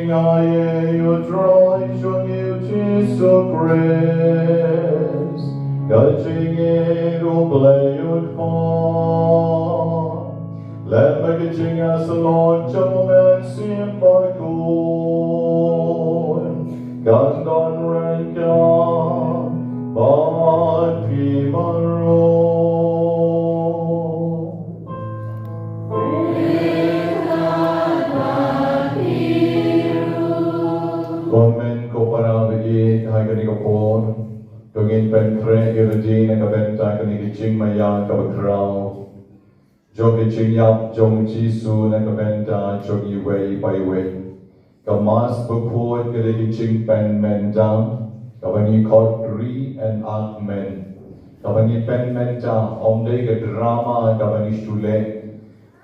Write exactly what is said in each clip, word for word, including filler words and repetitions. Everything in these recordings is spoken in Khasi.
Nga ïeit ïa u Trai jong ngi u Jisu Khrist, ka jingïeit U Blei U Kpa, lem bad ka jingïasyllok jong U Mynsiem Bakhuid, kan don ryngkat bad phi baroh. Ko hynmen ko para ba ïeit, ha kane ka por, to ngin pynkhreh ïa lade na ka bynta kane ka jingmaïa kaba khraw jong ka jingïap jong U Jisu na ka bynta jong iwei pa iwei. Ka Mass bakhuid ka dei ka jingpynmynta kaba ngi khot reenactment, kaba ngi pynmynta, ym dei ka drama kaba ngi shu leh,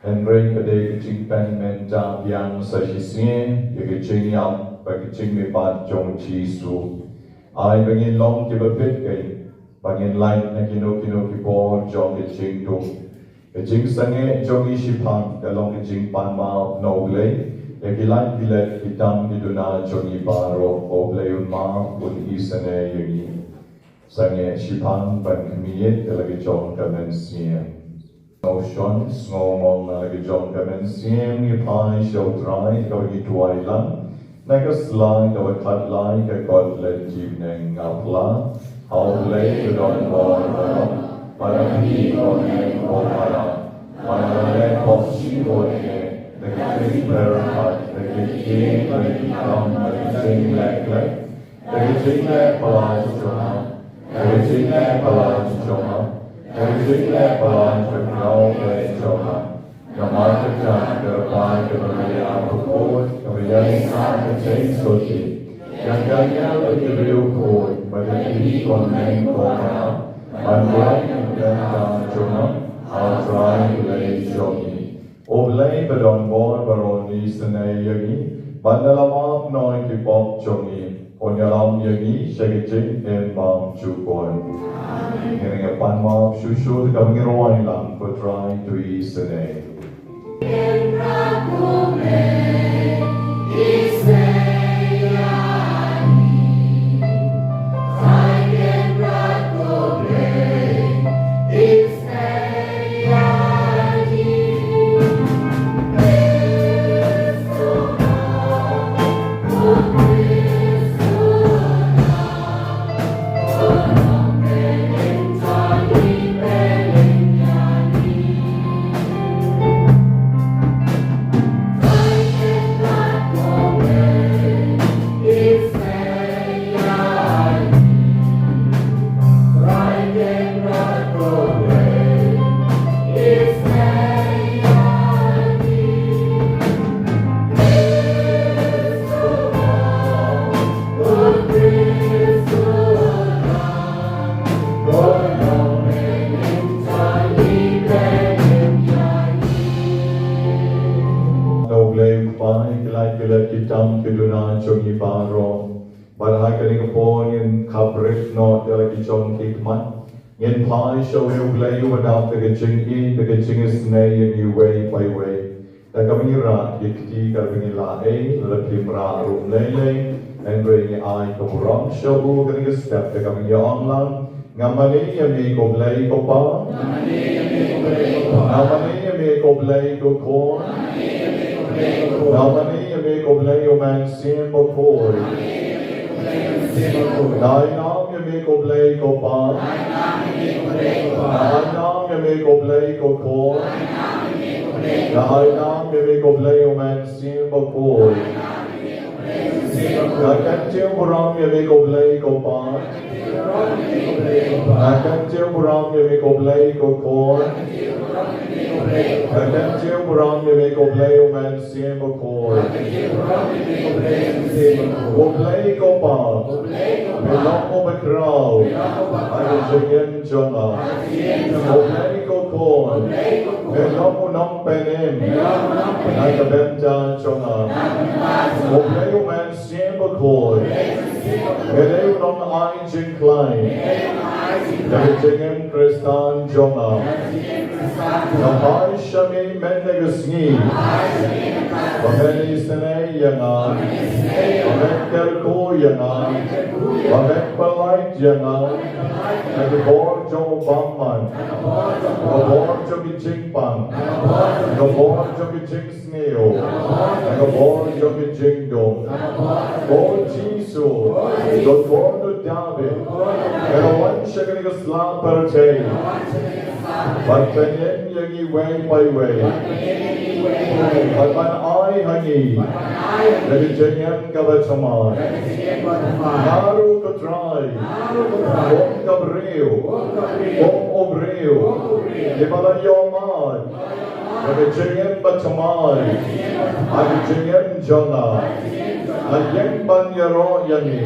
hynrei ka dei ka jingpynmynta biang sa shisien ïa ka jingïap bad ka jingmihpat jong U Jisu. Ai ba ngin long kiba fit kein ba ngin lait na kino kino ki por jong ka jingdum. Ka jingsangeh jong ngi shiphang ka long ka jingpanmap na U Blei ïa ki lait ki let, ki tam ki duna jong ngi baroh. Ko Blei un map, un isynei ïa ngi. Sangeh shiphang ban khmih ïa la ka jong ka mynsiem. Sngewsih, sngewmong, la ka jong ka mynsiem ngi phai sha U Trai kaba ngi duwai lang. Na ka sla kaba khatlai ka kot leit jingpyneng, nga phla ha U Blei ba don bor baroh, bad ha phi ko hynmen ko para, ba nga la leh pop shibun eh, da ka jingpyrkhat, da ka jingïeit, da ka jingkam, da ka jingleh khleh, da ka jingleh palat jong nga, da ka jingleh palat jong nga, da ka jingleh palat jong nga, da ka jingleh palat jong nga. Namar kata, ko Trai, ko Blei bakhuid, ko ïaisah ka jingsngewsih ïa ka ïa la ki briew khuid, bad ïa phi ko hynmen ko para, ban duwai na ka bynta jong nga ha U Trai U Blei jong ngi. U Blei ba don bor baroh un isynei ïa ngi, bad un ïalam noh ïa ki pop jong ngi, un ïalam ïa ngi sha ka jingim bymjukut. Ngin ïa pan map shuh shuh, te kaba ngi rwai lang, ko Trai to isynei. Na U Blei u Kpa, ïa ki lait ki let, ki tam ki duna jong ngi baroh. Bad ha kane ka por ngin khaprit noh ïa la ki jong ki khmat. Ngin phai sha U Blei uba dap da ka jingïeit, da ka jingisynei ïa ngi iwei pa iwei. Da kaba ngi rah ïa ka kti, kaba ngi la ei, lada phim rah ruh lei lei, hynrei ngi ai ka burom sha u ha kane ka step, da kaba ngi ong lang: Ngam mane ïa me ko Blei ko Pa. Ngam mane ïa me ko Blei ko Khun. Ngam mane ïa me ko Blei U Mynsiem Bakhuid. Nga ai nam ïa me ko Blei ko Pa. Nga ai nam ïa me ko Blei ko Khun. Nga ai nam ïa me ko Blei U Mynsiem Bakhuid. Nga kyntiew burom ïa me ko Blei ko Pa. Nga kyntiew burom ïa me ko Blei ko Khun. Nga kyntiew burom ïa me ko Blei U Mynsiem Bakhuid. Ko Blei ko Pa, me long uba khraw ha ka jingim jong nga. Ko Blei ko Khun, me long u nongpynim na ka bynta jong nga. Ko Blei U Mynsiem Bakhuid, me dei u nongai jingkhlaiñ ha ka jingim Khristan jong nga. Nga phai sha me mynta ka sngi ba men isynei ïa nga, ba men kyrkhu ïa nga, ba men pynlait ïa nga. Na ka bor jong u bamman, na ka bor jong ki jingpang, na ka bor jong ki jingsniew, na ka bor jong ki jingdum. O Jisu, to khun u Dabid, nga wan sha kane ka sla pyrthei ban pynïeng ïa ngi iwei pa iwei, bad ban ai ha ngi ïa ka jingim kaba thymmai. Nga ruh ko Trai, kum ka briew, kum u briew, kiba la ïoh mad ïa ka jingim bathymmai ha ka jingim jong nga. Nga ïeng ban ïaroh ïa me,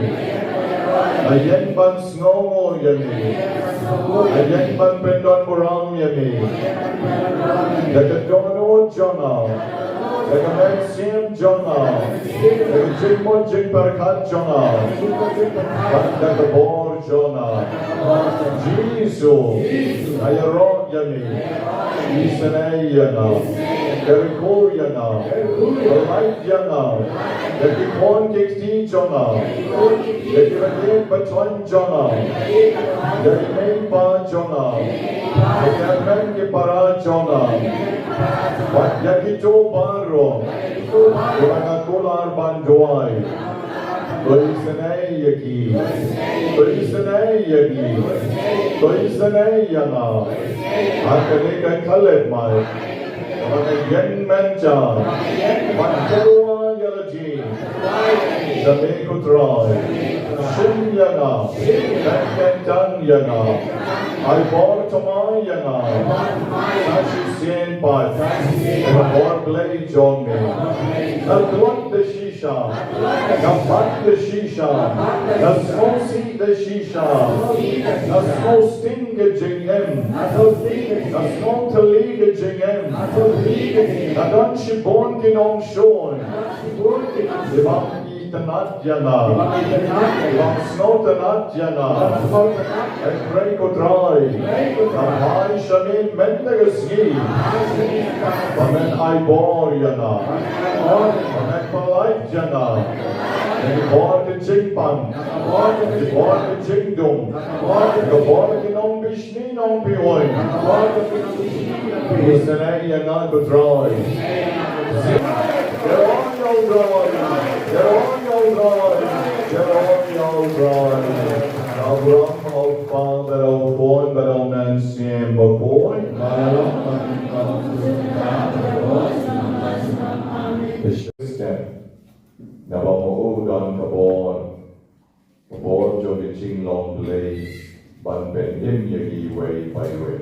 nga ïeng ban sngewnguh ïa me, nga ïeng ban pyndonburom ïa me. Da ka dohnud jong nga, da ka mynsiem jong nga, da ka jingmut jingpyrkhat jong nga, bad da ka bor jong nga. Jisu, nga ïaroh ïa me. Isynei ïa nga, kyrkhu ïa nga, pynlait ïa nga, ïa ki khun ki kti jong nga, ïa ki bangeit bathoh jong nga, ïa ki mei pa jong nga, ïa ki hynmen ki para jong nga, bad ïa kito baroh kiba nga kular ban duwai. To isynei ïa ki, to isynei ïa ki, to isynei ïa nga. Ha kane ka khyllipmat, kaba nga ïeng mynta ban kyrwa ïa lade sha me ko Trai. Shim ïa nga, bad kyntan ïa nga, ai bor thymmai ïa nga. Sa shisien pat, ha ka bor Blei jong me, nga tlot da shisha, nga bat da shisha, nga sngewsih da shisha, nga sngewsting ka jingim, nga sngewtylli ka jingim. Nga don shibun ki nongshun kiba ym itynnad ïa nga, kiba ym sngewtynnad ïa nga. Hynrei ko Trai, nga phai sha me mynta ka sngi ba men ai bor ïa nga, ba men pynlait ïa nga. Ïa ki bor ki jingpang, ïa ki bor ki jingdum, ïa ki bor ki nongbishni nongpiwin. Isynei ïa nga ko Trai. Ïaroh ïa u Trai, ïaroh ïa u Trai, ïaroh ïa u Trai. Ka burom ha u Kpa bad ha u Khun bad ha u Mynsiem Bakhuid. Step. Naba ma u don ka bor, ka bor jong ka jinglong Blei ban pynim ïa ngi iwei pa iwei.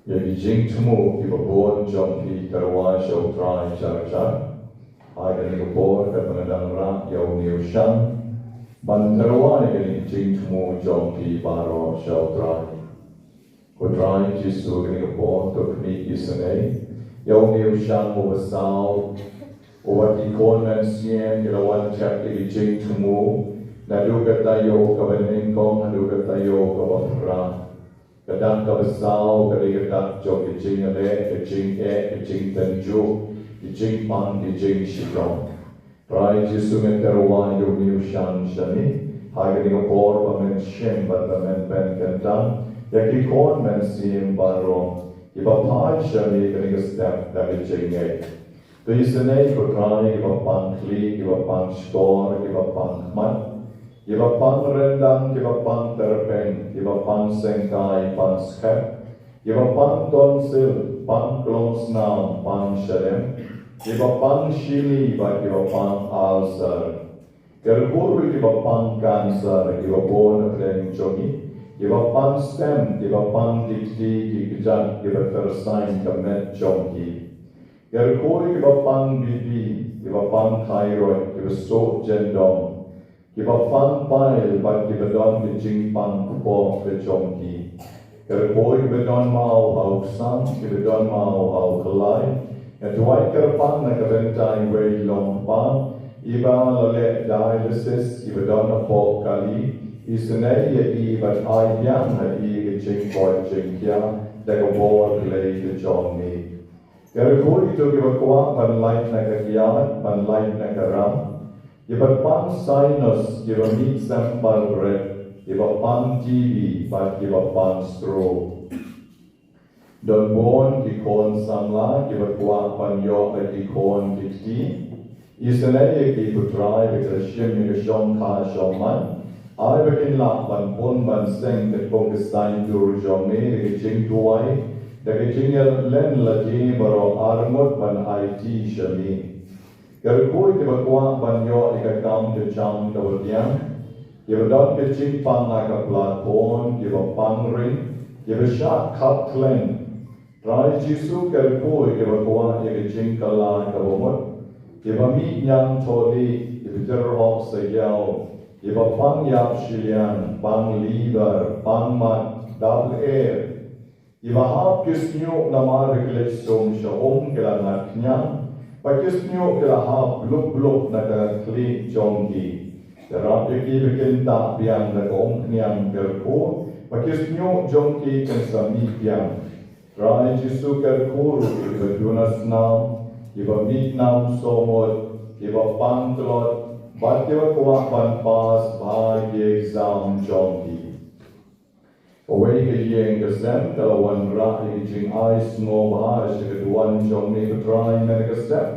Ïa ki jingthmu kiba bun jong phi kyrwa sha u Trai jar jar. Ha kane ka por kaba nga dang rah ïa une u shan ban kyrwa ïa kine ki jingthmu jong phi baroh sha u Trai. Ko Trai Jisu, kane ka por to khmih isynei ïa une u shan uba saw, uba ki khun mynsiem ki la wan thep ïa ki jingthmu naduh ka taïew kaba nyngkong haduh ka taïew kaba phra. Ka dak kaba saw ka dei ka dak jong ka jingïaleh, ka jingeh, ka jingtynjuh, ka jingpang, ka jingshitom. Trai Jisu, nga kyrwa ïa une u shan shane ha kane ka por ba men shim bad ba men pynkyntang ïa ki khun mynsiem baroh kiba phai sha me kane ka step da ka jingngeit. To isynei ko Trai kiba pang khlieh, kiba pang shkor, kiba pang khmat, kiba pang ryndang, kiba pang tyrpeng, kiba pang syngkai, pang skhem, kiba pang tonsil, pang klongsnam, pang shadem, kiba pang shini bad kiba pang ulcer. Kyrkhu ruh ïa kiba pang cancer, kiba bun hapdeng jong ngi, kiba pang stent, kiba pang ki kti ki kjat kiba tyrsain ka met jong ki. Kyrkhu ïa kiba pang B P, kiba pang thyroid, kiba suh jyndong, kiba pang bile bad kiba don ki jingpang kpoh ka jong ki. Kyrkhu ïa kiba don maw ha u ksan, kiba don maw ha u khlai. Nga duwai kyrpang na ka bynta iwei i longkpa Iba la leh dialysis, iba don hapoh kali, isynei ïa i bad ai biang ha i ka jingkoit jingkhiah da ka bor Blei ka jong me. Kyrkhu ïa kito kiba kwah ban lait na ka kiad, ban lait na ka ram, kiba pang sinus, kiba mih semparbret, kiba pang T B bad kiba pang stroke. Don bun ki khun samla kiba kwah ban ïoh la ki khun ki kti. Isynei ïa ki, ko Trai, ba ki la shim ïa ka shongkha shongman. Ai ba kin lah ban pun ban seng katkum ka saiñdur jong me da ka jingduwai, da ka jingïalang lade baroh arngut ban aiti sha me. Kyrkhu ïa kiba kwah ban ïoh ïa ka kam ka jam kaba biang, kiba don ka jingpang ha ka platform, kiba pang ring, kiba shah khap khlaiñ. Trai Jisu, kyrkhu ïa kiba kwah ïa ka jingkylla kaba mut, kiba mih ñiangthohlieh, kiba jyrhoh saïaw, kiba pang ïap shiliang, pang liver, pang mat, dap lyer, kiba hap ki shñiuh namar ba ki leit sum sha um ki la ngat khñiang, ba ki shñiuh ki la hap blup blup na ka khlieh jong ki. Ïarap ïa ki ba kin tah biang da ka umphniang, kyrkhu ba ki shñiuh jong ki kin sa mih biang. Trai Jisu, kyrkhu ruh ïa kiba duna snam, kiba mih nam sawmut, kiba pang tlot, bad kiba kwah ban pass bha ki exam jong ki. Kawei ka ïing ka sem ka la wanrah ïa ka jingai sngewbha sha ka duwan jong me, ko Trai, mynta ka step.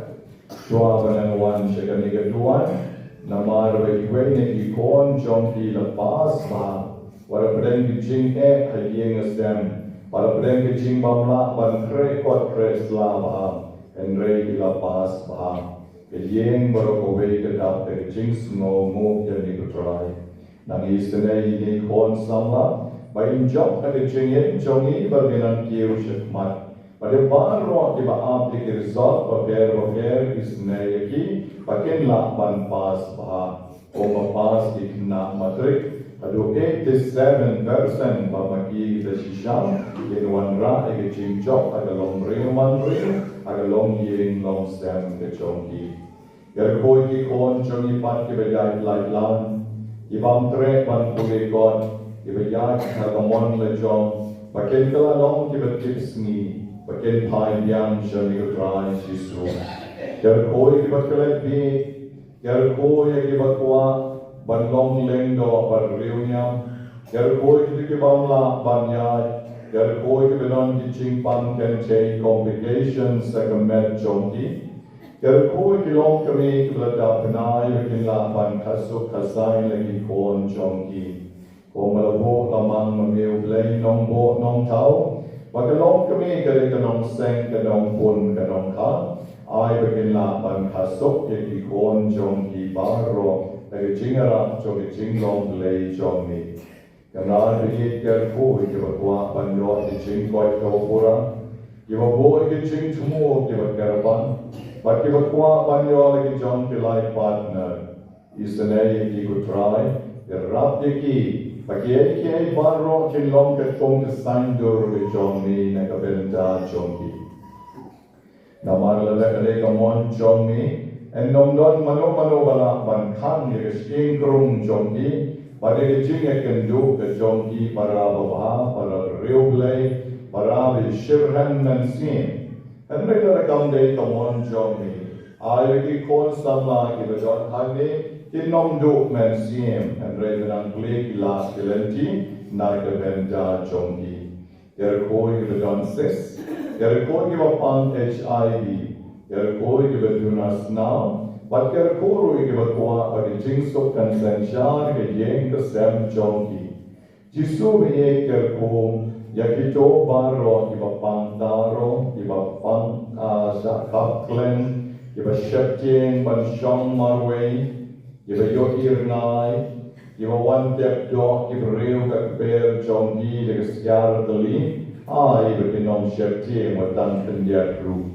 Shuwa ban nang wan sha kane ka duwan, namar ba iwei na ki khun jong ki la pass bha. Wat la pdeng ka jingeh ha ïing ha sem, wat la pdeng ka jingbym lah ban khreh kot khreh sla bha, hynrei ki la pass bha. Ka ïing baroh kawei ka dap da ka jingsngewnguh ïa me, ko Trai. Nang isynei ïa ngi khun samla ba ngin jop ha ka jingim jong ngi ba ngin nang kiew shakhmat. Bad ïa baroh kiba ap ïa ki result bapher bapher, isynei ïa ki ba kin lah ban pass bha. Kumba pass ki khynnah matrik haduh eighty seven percent, ba ma ki kita shisha kin wanrah ïa ka jingjop ha ka longbriew manbriew, ha ka longïing longsem ka jong ki. Kyrkhu ïa ki khun jong ngi pat kiba ïaid lait lang, ki bym treh ban pule kot, kiba ïaid ha ka mon la jong, ba kin kylla long kiba tipsngi, ba kin phai biang sha me, ko Trai Jisu. Kyrkhu ïa kiba klet bieit, kyrkhu ïa kiba kwah ban long lyngdoh bad riewniam, kyrkhu ïa kito ki bym lah ban ïaid, kyrkhu ïa kiba don ki jingpang kynthei, complications, ha ka met jong ki. Kyrkhu ïa ki longkmie kiba la dap bnai ba kin lah ban kha suk kha saiñ la ki khun jong ki. Kumba la buh lamang ma me, U Blei nongbuh nongthaw, ba ka longkmie ka dei ka nongseng, ka nongpun, ka nongkha. Ai ba kin lah ban kha suk ïa ki khun jong ki baroh da ka jingïarap jong ka jinglong Blei jong me. Kynrad ba ïeit, kyrkhu ïa kiba kwah ban ïoh ïa ka jingkoit kaba pura, kiba buh ïa ka jingthmu kaba kyrpang, bad kiba kwah ban ïoh la ki jong ki life partner. Isynei ïa ki, ko Trai, ïarap ïa ki ba kiei kiei baroh kin long katkum ka saiñdur ka jong me na ka bynta jong ki. Namar lada ka dei ka mon jong me, yn ym don mano mano ba lah ban khang ïa ka shyieng krung jong ki bad ïa ka jingïakynduh ka jong ki para babha, para riewblei, para ba shyrkhei mynsiem. Hynrei lada kam dei ka mon jong me, ai ba ki khun samla kiba don hangne kin ym duh mynsiem, hynrei ba nang plie ki lad ki lynti na ka bynta jong ki. Kyrkhu ïa kiba don cyst, kyrkhu ïa kiba pang H I V, kyrkhu ïa kiba duna snam, bad kyrkhu ruh ïa kiba kwah ba ka jingsuk kan synshar ha ka ïing ka sem jong ki. Jisu ba ïeit, kyrkhu ïa kito baroh kiba pang taro, kiba pang, ah, shah khap khlaiñ, kiba sheptieng ban shong marwei, kiba ïohi rngai, kiba wan tep doh ki briew ka kper jong ki da ka skiar tylli, ai ba kin ym sheptieng wat tang khyndiat ruh.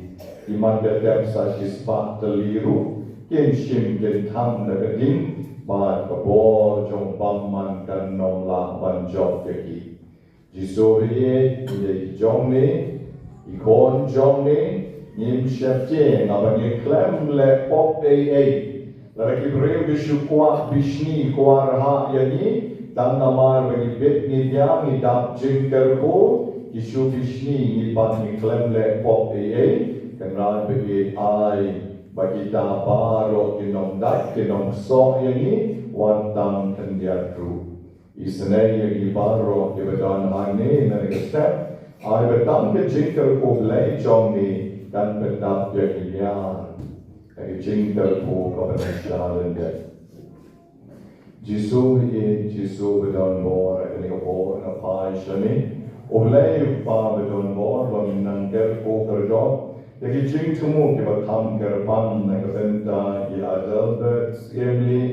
Ki man ka tep sa shispah tylli ruh, kin shim kin thang da ka ding, bad ka bor jong u bymman kan ym lah ban jop ïa ki. Jisu ba ïeit, ngi dei ki jong me, ki khun jong me, ngim sheptieng haba ngi khlem leh pop ei ei. Lada ki briew ki shu kwah bishni kwah rhah ïa ngi, tang namar ba ngi bit ngi biang ngi dap jingkyrkhu, ki shu bishni ngi pat ngi khlem leh pop ei ei, kynrad ba ki ai ba kita baroh ki nongdait ki nongsoh ïa ngi, wat tang khyndiat ruh. Isynei ïa ngi baroh kiba don hangne na ka step, ai ba tang ka jingkyrkhu Blei jong ngi kan pyndap ïa ngi ïa ka jingkyrkhu kaba nang sha lyndet. Jisu ïeit, Jisu ba don bor, ha kane ka por nga phai shane. U Blei u Kpa ba don bor, ba me nang kyrkhu kyrdoh ïa ki jingthmu kiba kham kyrpang na ka bynta i Adelbert Emily,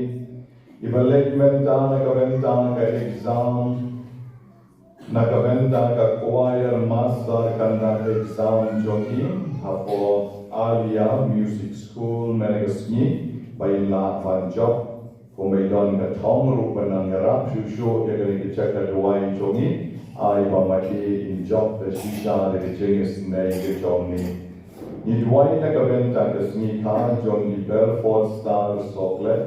iba leit mynta na ka bynta ka exam, na ka bynta ka choir master conduct exam jong i hapoh Alia Music School mynne ka sngi, ba in lah ban jop. Kumba i don ka thong ruh ba nang ïarap shuh shuh ïa kane ka jaka duwai jong i, ai ba ma i in jop da shisha da ka jingisynei ka jong i. Ngi duwai na ka bynta ka sngi kha jong i Belfort Star Soklet,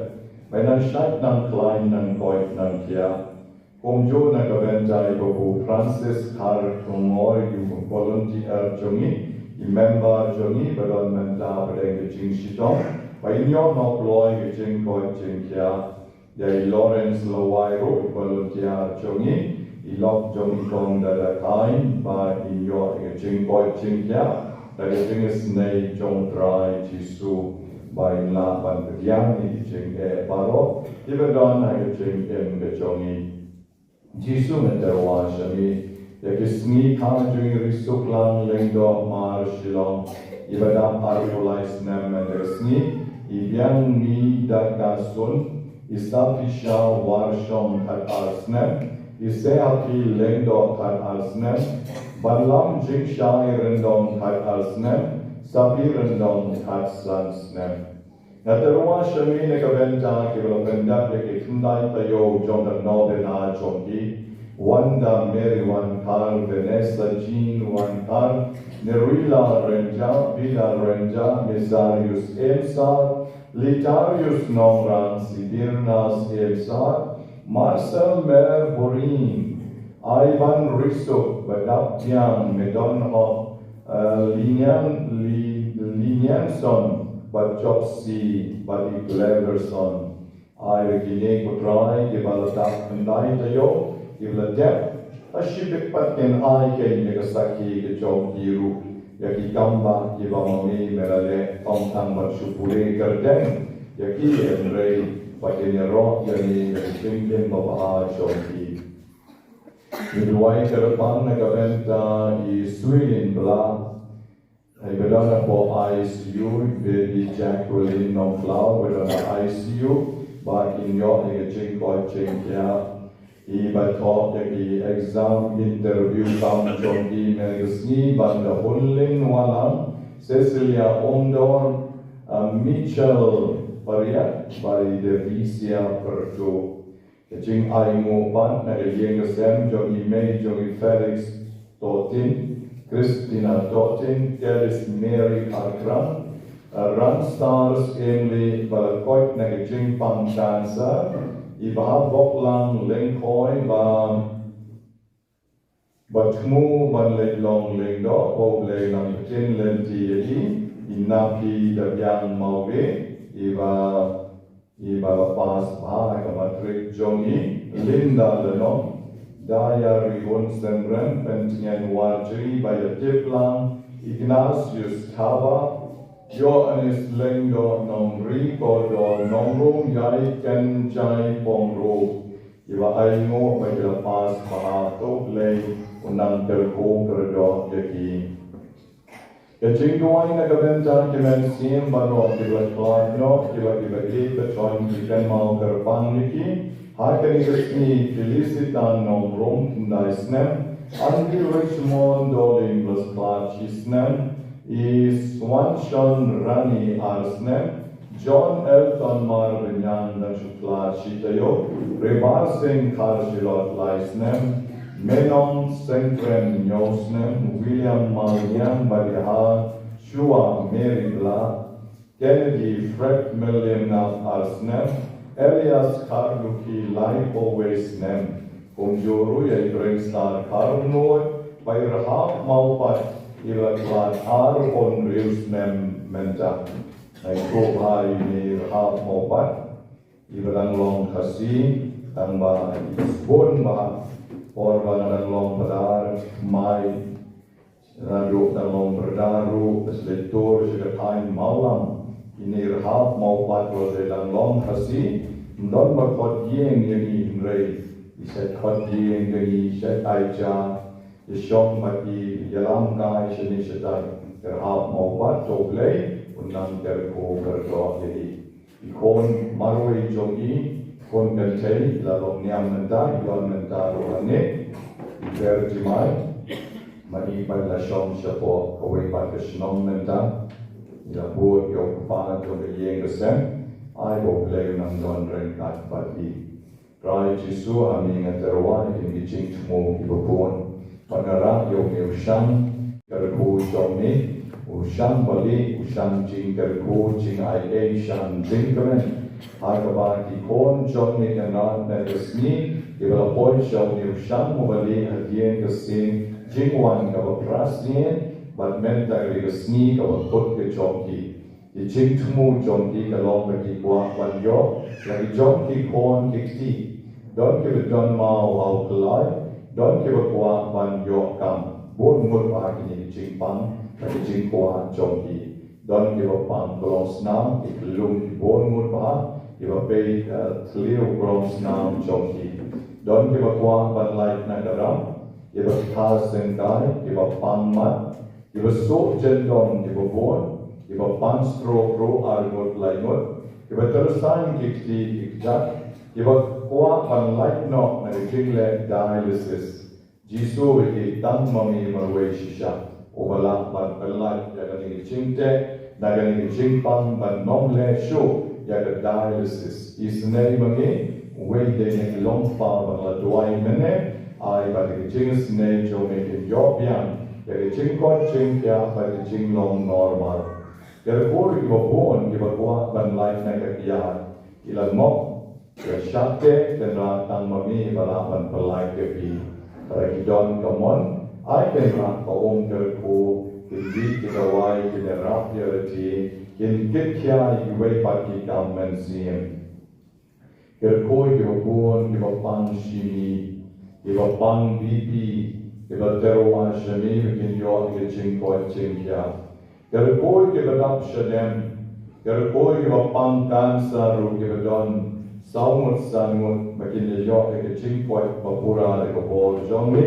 ba in nang shait nang khlaiñ nang koit nang khiah. Kumjuh na ka bynta i Babu Francis Khartongoi, i volunteer jong i, i member jong i ba don mynta ba dei ka jingshitom, ba in ïoh nongkloi ka jingkoit jingkhiah. Ïa i Lawrence Lawai ruh i volunteer jong i, i lok jong i kong Dada Khain, ba in ïoh ka jingkoit jingkhiah da ka jingisynei jong Trai Jisu, ba in lah ban pdiang ïa ki jingeh baroh kiba don ha ka jingim ka jong i. Jisu, nga tyrwa sha me ïa ki sngi kha jong i Risuklang Lyngdoh Mar Shillong, iba dap arphew lai snem mynta ka sngi, i Biangmi Dakasun, i Sapisha Warshong khat ar snem, i Sehapi Lyngdoh khat ar snem, Banlam Jingshai Ryndong khat ar snem, Sapi Ryndong khat san snem. Nga tyrwa sha me na ka bynta kiba la pyndep ïa ki khyndai taïew jong ka novena jong ki. Wanda Mary Wankhar, Vanessa Jean Wankhar, Nerila Renja, Vida Renja, Misarius Emsar, Litarius Nongrang, Sibirnas Emsar, Marcel Mer Borin, Ivan Risuk, ba dap biang, Medon Hok, eh, Linian, Li-, Linianson, bad Chopsy, bad i Cleverson. Ai ba kine ko Trai kiba la dap khyndai taïew, kiba la dep, ha shibit pat kin ai keiñ ïa ka sakhi ka jong ki ruh ïa ki kam ba kiba ma me me la leh, tang tang ban shu pule kyrteng ïa ki, hynrei ba kin ïaroh ïa ngi ïa ka jingim babha jong ki. Ngi duwai kyrpang na ka bynta i Swilin Blah, iba don hapoh I C U, bad i Jacqueline Nongkhlaw, iba don ha I C U, ba kin ïoh ïa ka jingkoit jingkhiah. Iba thoh ïa ki exam interview kam jong ki mynne ka sngi, ban da Hunlin Walang, Cecilia Umdor, ah, Mitchell Pariat, bad i Devisia Pyrtuh. Ka jingainguh pat na ka ïing ka sem jong i mei jong i Felix Tohtin, Christina Tohtin, Kelis Mary Kharkrang, Rangstars Emily ba la koit na ka jingpang cancer, i Bah Boklang Lyngkhoi ba, ba thmu ban leit long lyngdoh, ba U Blei nang pynlynti ïa i, i Napi Dabiang Mawbei, iba iba la pass bha ha ka matric jong i, Linda Lyngdoh, Daya Rihun Syriem, Pyntngen Warjri, ba ïa tip lang, Ignatius Thaba, Johannes Lyngdoh Nongri, Kordor Nongrum, Ïai Kynjai Pongro, iba ainguh ba ki la pass bha, to U Blei un nang kyrkhu kyrdoh ïa ki. Ka jingduwai na ka bynta ki mynsiem baroh kiba la khlad noh, kiba, kiba ïeit, ba don ki kynmaw kyrpang ïa ki. Ha kane ka sngi, Felicita Nongrum, khyndai snem, Andy Richmond Doling, ba la khlad shi snem, i Swanshon Rani, ar snem, John Elton Marbaniang, dang shu khlad shi taïew, Rebar Singh Kharshilot, lai snem, Menong Sengkren, hynñiew snem, William Malbiang, bad i Hashua Mary Blah, Kennedy Fred Million Ngap ar snem, Elias Kharduki lai phew wei snem, kumjuh ruh ïa i Breng Star Kharnoi, ba i Rhap Mawpat, i la khlad ar phew hynriew snem mynta. Ngi ïathuh ba ine i Rhap Mawpat, i ba dang long Khasi, tang ba i ba sbun ba, por ba nga dang long Phadar, mai, naduh dang long Phadar ruh, ba sdei tur sha ka thaiñ Mawlam, ine i Rhap Mawpat ruh dei dang long Khasi, ym don ba khot ïing ïa ngi hynrei i shait khot ïing ïa ngi, shait ai ja, i shong bad i ïalam kai shane shatai, i Rhap Mawpat, to U Blei un nang kyrkhu kyrdoh ïa i. I khun marwei jong i, khun kynthei, i la long niam mynta, i don mynta ruh hangne, i Ber Jemai, ma i pat la shong shapoh kawei pat ka shnong mynta, i la bud ïa u kpa jong ka ïing ka sem, ai ba U Blei un nang don ryngkat bad i. Trai Jisu, ha me nga tyrwa ïa kine ki jingthmu kiba bun. Bad nga rah ïa u me u shang kyrkhu jong me, u shang balieh, u shang jingkyrkhu, jingai ei, shang jingkmen. Ha kaba ki khun jong me kin rat na ka sngi, kiba la poi sha u me u shang u balieh hadien ka sngi jingwan kaba phra sien, bad mynta ka dei ka sngi kaba kut ka jong ki. Ki jingthmu jong ki ka long ba ki kwah ban ïoh ïa ki jong ki khun ki kti. Don kiba don maw ha u khlaiñ, don kiba kwah ban ïoh kam. Bun ngut bha kine ki jingpang bad ki jingkwah jong ki. Don kiba pang klong snam, ki khlum ki bun ngut bha, kiba pei, eh, thliew klong snam jong ki. Don kiba kwah ban lait na ka ram, kiba kha syngkai, kiba pang mat, kiba suh jyndong kiba bun, kiba pang stroke ruh ar ngut lai ngut, kiba tyrsaiñ ki kti ki kjat, kiba kwah ban lait noh na ka jingleh dialysis. Jisu, ba ïeit, tang ma me marwei shisha uba lah ban pyllait ïa kane ka jingteh, na kane ka jingpang ban ym leh shuh ïa ka dialysis. Isynei ma ngi, uwei de na ki longkmie ba nga la duwai mynne, ai ba da ka jingisynei jong me kin ïoh biang ïa ka jingkoit jingkhiah bad ka jinglong normal. Kyrkhu ïa kiba bun kiba kwah ban lait na ka kyiad, ki la ngop, ki la shah teh, kynrad tang ma me ba lah ban pyllait ïa ki. Lada ki don ka mon, ai kynrad ka um kyrkhu, kin dih ki dawai, kin ïarap ïareti, kin kitkhia ïa kiwei pat ki kam mynsiem. Kyrkhu ïa kiba bun, kiba pang shini, kiba pang B P, kiba tyrwa shini ba kin ïoh ïa ka jingkoit jingkhiah. Kyrkhu ïa kiba dap shadem, kyrkhu ïa kiba pang cancer ruh kiba don saw ngut san ngut ba kin ïoh ïa ka jingkoit ba pura da ka bor jong me,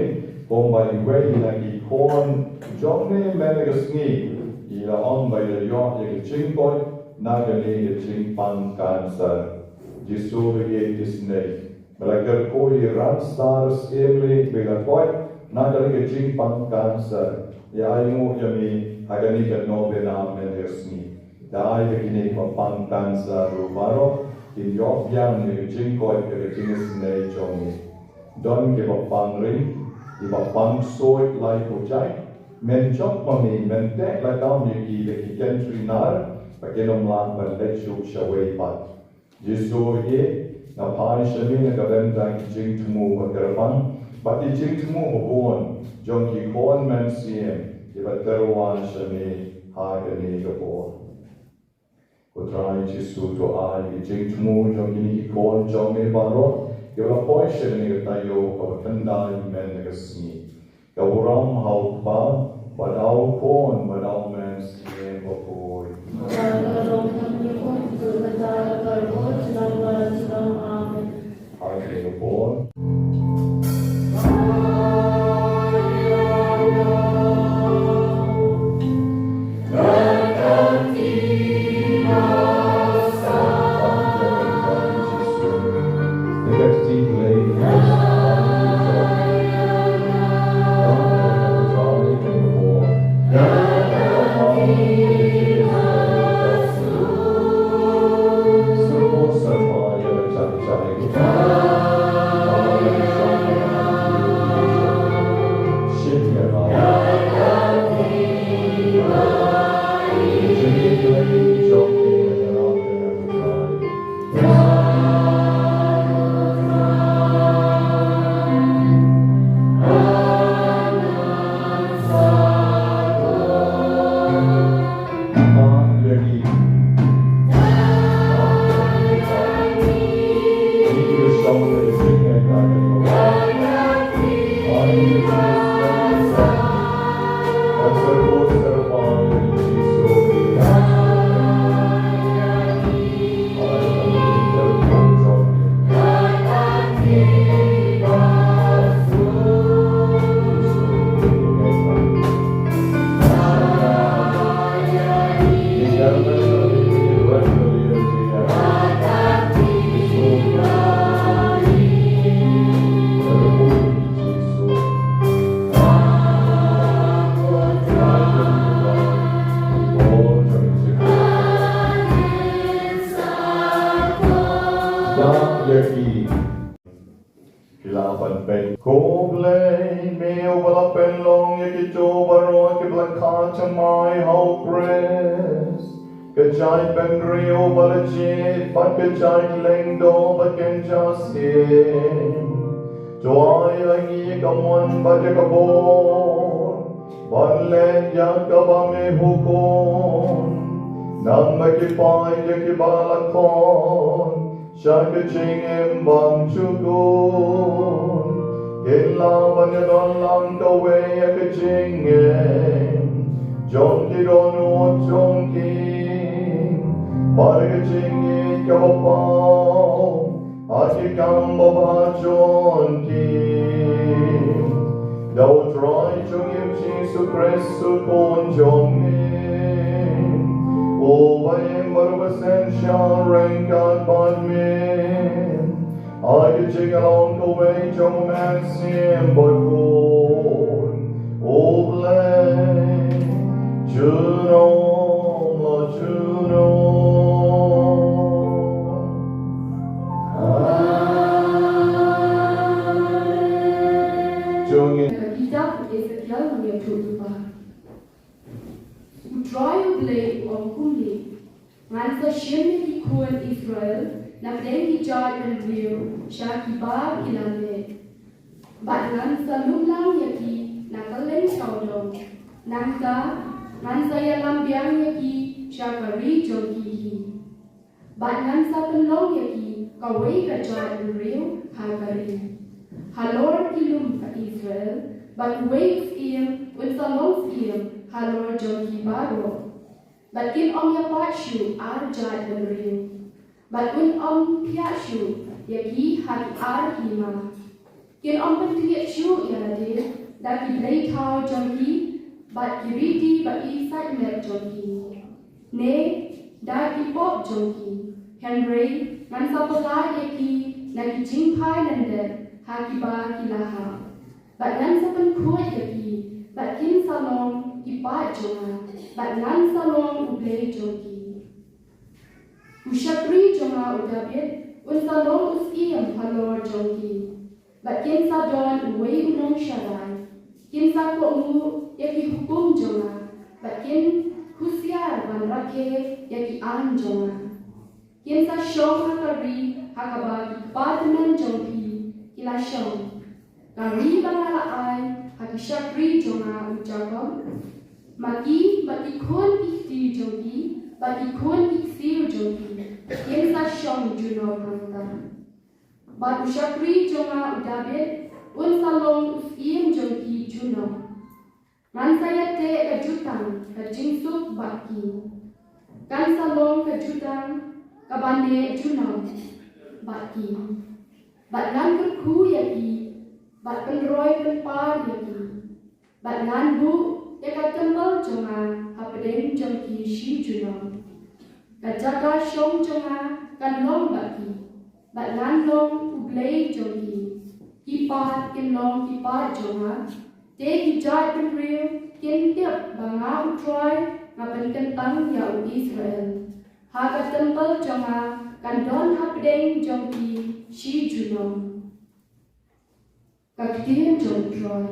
kumba iwei na ki khun jong me mynne ka sngi i la ong ba i la ïoh ïa ka jingkoit na kane ka jingpang cancer. Jisu, ba ïeit, isynei ba la kyrkhu ïa i Ranstar Syiem Ling ba i la koit na kane ka jingpang cancer. Ïa ainguh ïa me ha kane ka novena mynne ka sngi. Da ai ba kine kiba pang cancer ruh baroh kin ïoh biang ïa ka jingkoit ïa ka jingisynei jong me. Don kiba pang ring, kiba pang ksuid lai pujai, men jop ma me, men teh lakam ïa ki da ki kynthri nar ba kin ym lah ban leit shuh shawei pat. Jisu, ba ïeit, nga phai sha me na ka bynta ki jingthmu ba kyrpang bad ki jingthmu ba bun jong ki khun mynsiem kiba tyrwa sha me ha kane ka por. Ko Trai Jisu, to ai ki jingthmu jong kine ki khun jong me baroh kiba la poi sha kane ka taïew kaba khyndai mynne ka sngi. Ka burom ha u Kpa bad ha u Khun bad ha u Mynsiem Bakhuid. Amen. Amen. Ki la ban peit. Ko Blei, me uba la pynlong ïa kito baroh kiba la kha thymmai ha U Khrist, ka jaitbynriew ba la jied bad ka jait lyngdoh ba kynja sien. To ai ha ngi ka mon bad ïa ka bor ban leh ïa kaba me hukum, namar ki paid ïa kiba la khot sha ka jingim bymjukut. Kin lah ban ïadon lang kawei ïa ka jingim jong ki dohnud jong ki bad ka jingïeit kaba paw ha ki kam babha jong ki. Da U Trai jong ngi U Jisu Khrist U Khun jong ngi, uba im bad uba synshar ryngkat bad me, ha ka jingïalong kawei jong U Mynsiem Bakhuid, U Blei, junom la junom. Jong ngi. Ka kitab u Esekiel nongïathuhlypa. U Trai U Blei u ong kumne: Ngan sa shim ïa ki khun Israel na pdeng ki jaitbynriew sha kiba ki la leh, bad ngan sa lumlang ïa ki na kylleng sawdong. Nangta ngan sa ïalam biang ïa ki sha ka ri jong ki hi. Bad ngan sa pynlong ïa ki kawei ka jaitbynriew ha ka ri. Halor ki lum ka Israel, bad uwei u syiem un sa long syiem halor jong ki baroh. Bad kin ym ïapait shuh ar jaitbynriew, bad un ym phiah shuh ïa ki ha ki ar hima. Kin ym pyntngen shuh ïa lade da ki blei thaw jong ki bad ki riti ba i sait met jong ki, ne da ki pop jong ki. Hynrei ngan sa pyllait ïa ki na ki jingphai lyndet ha kiba ki la hap. Bad ngan sa pynkhuid ïa ki, bad kin sa long ki paid jong nga, bad ngan sa long U Blei jong ki. U shakri jong nga u Dabid un sa long u syiem halor jong ki, bad kin sa don uwei u nongsharai. Kin sa kohnguh ïa ki hukum jong nga, bad kin husiar ban rakhe ïa ki aiñ jong nga. Kin sa shong ha ka ri ha kaba ki kpa tymmen jong phi ki la shong, ka ri ba nga la ai ha ki shakri jong nga u Jakob. Ma ki, bad ki khun ki kti jong ki, bad ki khun ki ksiew jong ki, kin sa shong junom hangta. Bad u shakri jong nga u Dabid un sa long u syiem jong ki junom. Ngan sa ïateh ka jutang ka jingsuk bad ki. Kan sa long ka jutang kaba neh junom bad ki. Bad ngan kyrkhu ïa ki, bad pynroi pynpar ïa ki. Bad ngan buh ïa ka templ jong nga hapdeng jong ki shi junom. Ka jaka shong jong nga kan long bad ki, bad ngan long U Blei jong ki. Ki paid kin long ki paid jong nga, te ki jaitbynriew kin tip ba nga U Trai nga pynkyntang ïa u Israel. Ha ka templ jong nga kan don hapdeng jong ki shi junom. Ka ktien jong U Trai.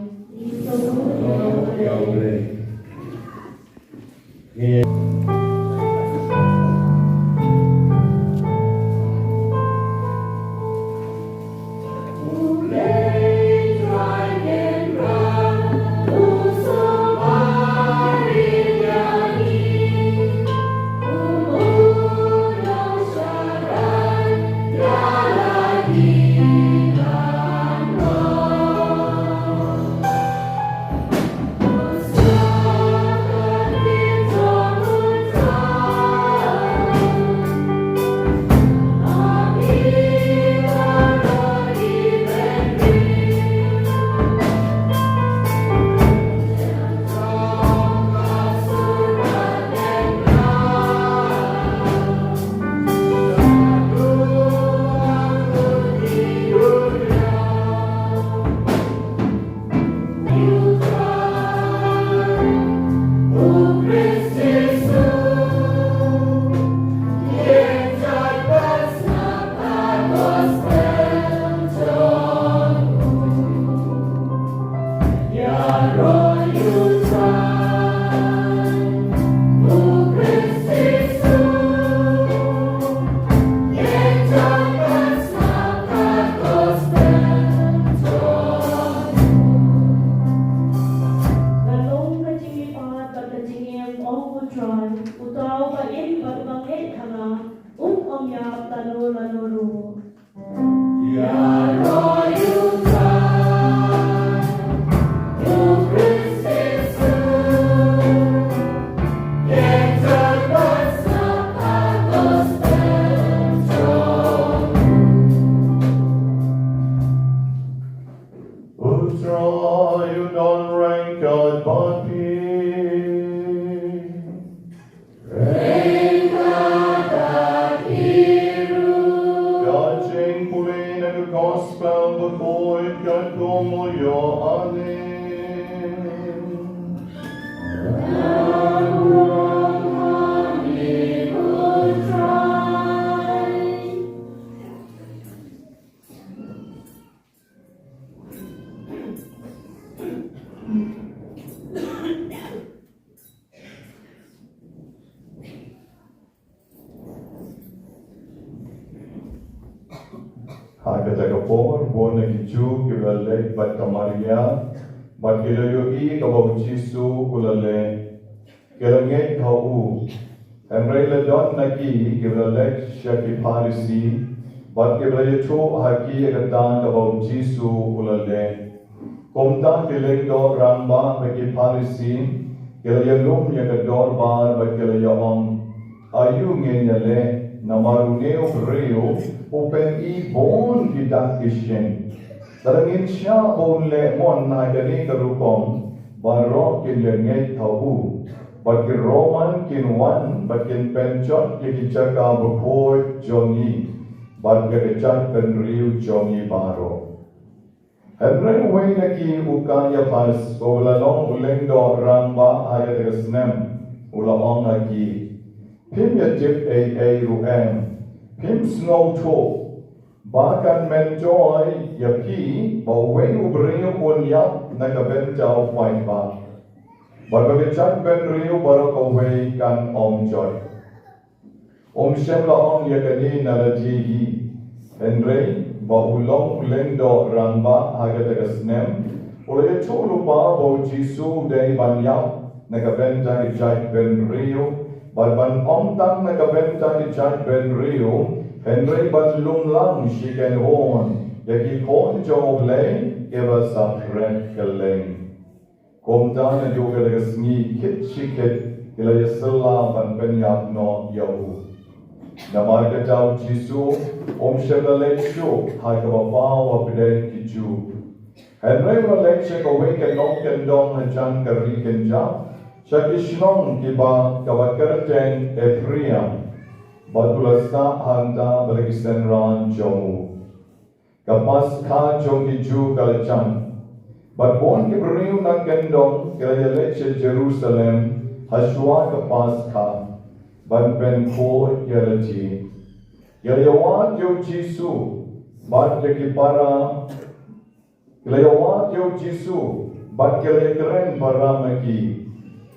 Ka long ka jingïaid bad ka jingim, O U Trai, uta uba im bad uba ngeit ha nga, un ym ïap lano lano ruh. U Trai u don ryngkat bad phi. Ka jingpule na ka Gospel bakhuid katkum u Ïoannis. Ha kata ka por, bun na ki Jiw ki la leit bad ka Maria, bad ki la ïohi kaba u Jisu u la leh. Ki la ngeit ha u. Hynrei la don na ki kiba la leit sha ki Pharisi, bad kiba la ïathuh ha ki ïa kata kaba u Jisu u la leh. Kumta ki lyngdoh rangbah bad ki Pharisi ki la ïalum ïa ka dorbar bad ki la ïa-ong, aïu ngin ïaleh, namar une u briew u pyni bun ki dak ki shin. Lada ngin shah ba un leh mon ha kane ka rukom, baroh kin ïa ngeit ha u. Bad ki Roman kin wan bad kin pynjot ïa ki jaka bakhuid jong ngi bad ïa ka jaitbynriew jong ngi baroh. Hynrei uwei na ki, u Kaiaphas, uba la long u lyngdoh rangbah ha kata ka snem, u la ong ha ki, phim ïatip ei ei ruh em? Phim sngewthuh ba kan myntoi ïa phi ba uwei u briew un ïap na ka bynta u paidbah, bad ba ka jaitbynriew baroh kawei kan ym jot? Um shym la ong ïa kane na lade hi, hynrei ba u long u lyngdoh rangbah ha kata ka snem, u la ïathuh lypa ba u Jisu u dei ban ïap na ka bynta ka jaitbynriew, bad ban ym tang na ka bynta ka jaitbynriew, hynrei ban lum lang shi kynhun ïa ki khun jong U Blei kiba saphriang kylleng. Kumta naduh kata ka sngi khit shi khit ki la ïasylla ban pynïap noh ïa u. Namar kata u Jisu um shym la leit shuh ha kaba paw hapdeng ki Jiw. Hynrei u la leit sha kawei ka nongkyndong hajan ka ri kynjah, sha ki shnong kiba, kaba kyrteng Ephraim, bad u la sah hangta bad la ki synran jong u. Ka Paskha jong ki Jiw ka la jan, bad bun ki briew na kyndong ki la ïaleit sha Jerusalem ha shuwa ka Paskha ban pynkhuid ïa lade. Ki la ïawad ïa u Jisu bad ïa ki para, ki la ïawad ïa u Jisu bad ki la ïakren para ma ki,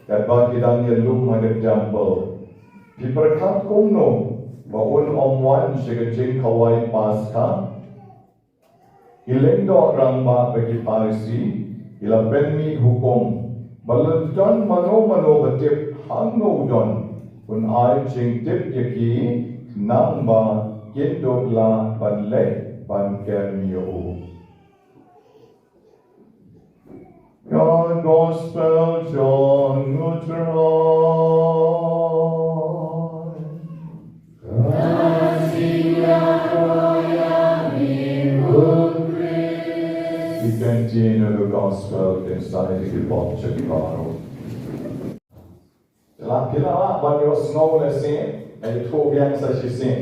katba ki dang ïalum ha ka templ. Phi pyrkhat kumno ba un ym wan sha ka jingkhawai Paskha? Ki lyngdoh rangbah bad ki Pharisi ki la pynmih hukum, ba lada don mano mano ba tip hangno u don, un ai jingtip ïa ki, nangba kin duh lah ban leit ban kem ïa u. Ka Gospel jong U Trai. Ka jingïaroh ïa me, O Khrist. Ki ktien jong ka Gospel kin sa ïa ki pop jong ngi baroh. Lah, phi lah ban ïohsngew lehse, ngan ïathuh biang sa shisien.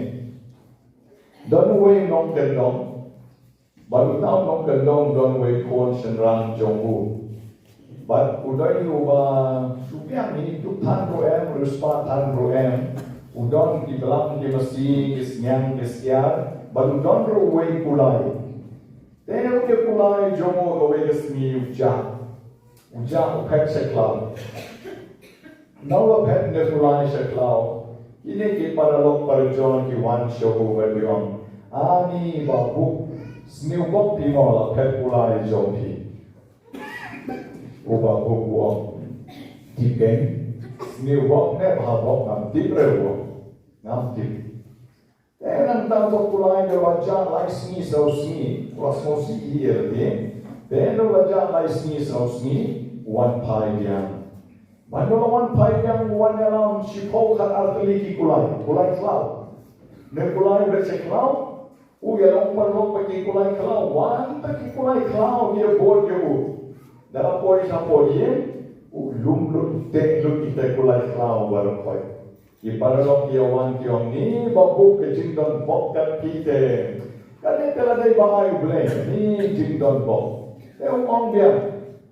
Don uwei u nongkyndong, bad uta u nongkyndong u don uwei u khun shynrang jong u. Bad u dei uba shu biang hi, dup than ruh em, riewspah than ruh em. U don ki blang ki masi, ki sniang ki skiar, bad u don ruh uwei u kulai. Te ruh u kulai jong u kawei ka sngi u jah. U jah u phet sha khlaw. Nau la phet ne kulai sha khlaw. Kine ki paralok parajor ki wan sha u bad ki ong, ani Bah Bup, sniewbok phi mo la phet kulai jong phi. U Bah Bup u ong, tip keiñ, sniewbok ne bhabok ngam tip re u ong. Ngam tip. Te nangta u Bah Bup u la jah lai sngi saw sngi, u la sngewsih hi ïa lade. Te u la jah lai sngi saw sngi, u wan phai biang. Ban u la wan phai biang, u wan ïalam shiphew khatar tylli ki kulai, kulai khlaw. Ne kulai bret sha khlaw, u ïalong paralok bad ki kulai khlaw, wan ta ki kulai khlaw ki ïa bud ïa u. Da la poi sha poi ïing, u lum lut, teh lut kita ki kulai khlaw baroh khoit. Ki paralok ki ïa wan ki ong, ni Bah Bup, ka jingdon bok kat phi te. Kane te la dei ba ai U Blei, ni jingdon bok. Te u ong biang,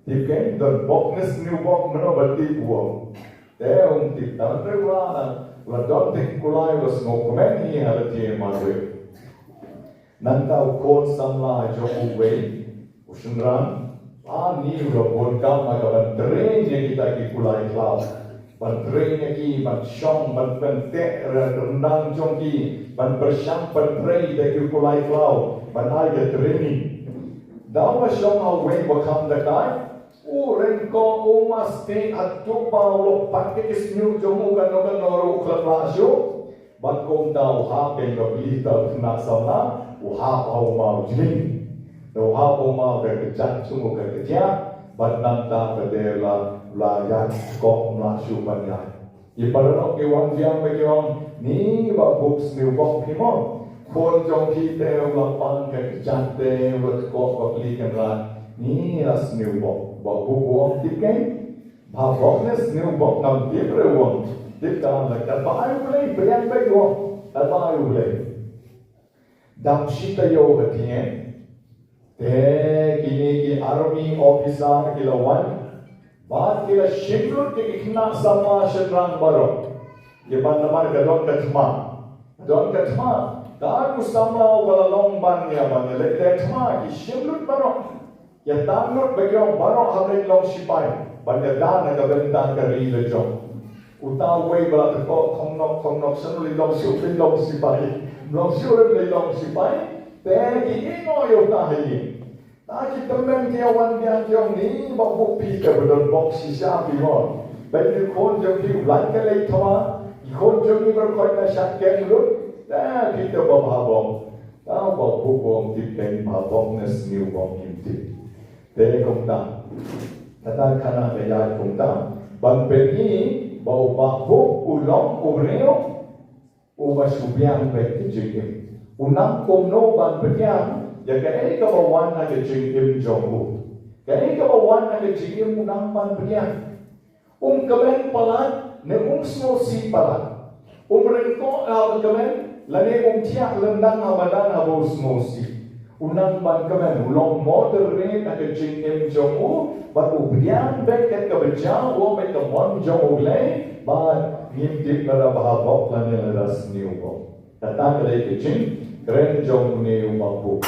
tip keiñ, don bok ne sniewbok, mano ba tip, u ong. Te um tip, tang te u la, u la don te ki kulai, u la sngewkmen hi ha lade marwei. Nangta u khun samla jong uwei u shynrang, ani u la bun kam ha ka ban train ïa kita ki kulai khlaw. Ban train ïa ki, ban shong, ban pynteh ryndang jong ki, ban pyrshang pyntrei ïa ki kulai khlaw, ban ai ka training. Da u la shong ha uwei u ba kham dakai, u ryngkoh, u masti haduh ba u la pat ïa ki shñiuh jong u, kano kano ruh u khlem lah shuh. Bad kumta u hap beit ba plie, u khynnah samla u hap ha u maw jling. Da u hap ha u maw ka kjat jong u ka kjat. Bad nangta pat de la, la ïaid koh, ym lah shuh ban ïaid. Ki paralok ki wan biang bad ki ong, ni Bah Bup, sniewbok phi mo. Khun jong phi te u la pang ka kjat te, u la koh ba plie kynrad. Ni la sniewbok. Bah Bup u ong, tip keiñ. Bhabok ne sniewbok ngam tip re, u ong. Tip ka la, katba ai U Blei, pdiang beit, u ong. Katba ai U Blei. Dap shi taïew ka ktien. Te kine ki army officer ki la wan. Bad ki la shim lut ïa ki khynnah samla shynrang baroh. Ïa ban namar ka don ka thma. Ka don ka thma. Ka u samla u ba la long ban ïa, ban ïa leit teh thma, ki shim lut baroh. Ïa tang lut ba ki ong baroh hap leit long sipai ban ïada na ka bynta ka ri la jong. Uta uwei ba la tyrkhong, khongnoh, khongnoh, shano leit long sipai, leit long sipai. Long sipai, leit long sipai. Te ki ïehnoh ïa uta hi. Te ki tymmen ki ïa wan biang ki ong, ni Bah Bup, phi te ba don bok shisha phi mo. Ba ki khun jong phi u lait ka leit thma, ki khun jong ngi baroh khoit na shah kem lut. Te phi te ba bhabok. Te Bah Bup u ong, tip keiñ, bhabok ne sniewbok ngim tip. Te kumta. Kata khana ka ïaid kumta. Ban pyni ba u Bah Bup u long u briew uba shu biang beit ka jingim. U nang kumno ban pdiang ïa kaei kaba wan ha ka jingim jong u. Kaei kaba wan ha ka jingim u nang ban pdiang. Um kmen palat ne um sngewsih palat. Um ryngkoh haba kmen lane um thiah lyndang haba dang haba u sngewsih. U nang ban kmen, u long moderate ha ka jingim jong u, bad u pdiang beit kat kaba jia, u ong beit ka mon jong U Blei, bad ngim tip lada bhabok lane lada sniewbok. Kata ka dei ka jingkren jong une u Bah Bup.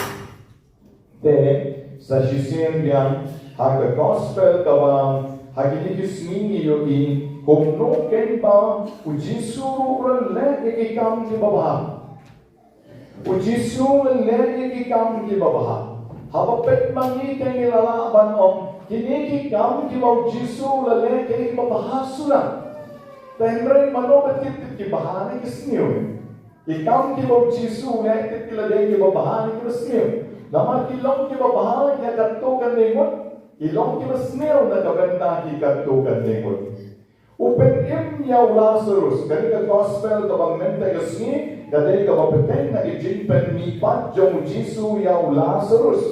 Te sa shisien biang ha ka gospel kaba ha kine ki sngi ngi ïohi kumno keiñ ba U Jisu ruh u la leh ïa ki kam kiba bha. U Jisu u la leh ïa ki kam kiba bha. Haba peit ma ngi te ngi la lah ban ong kine ki kam kiba U Jisu u la leh ki dei kiba bha suda. Te hynrei mano ba tip tip ki bha ne ki sniew? Ki kam kiba U Jisu u leh tip ki la dei kiba bha ne kiba sniew? Namar ki long kiba bha ïa katto katne ngut, ki long kiba sniew na ka bynta ki katto katne ngut. U pynim ïa u Lasarus, kane ka gospel kaba mynta ka sngi ka dei kaba bteng na ka jingpynmihpat jong U Jisu ïa u Lasarus.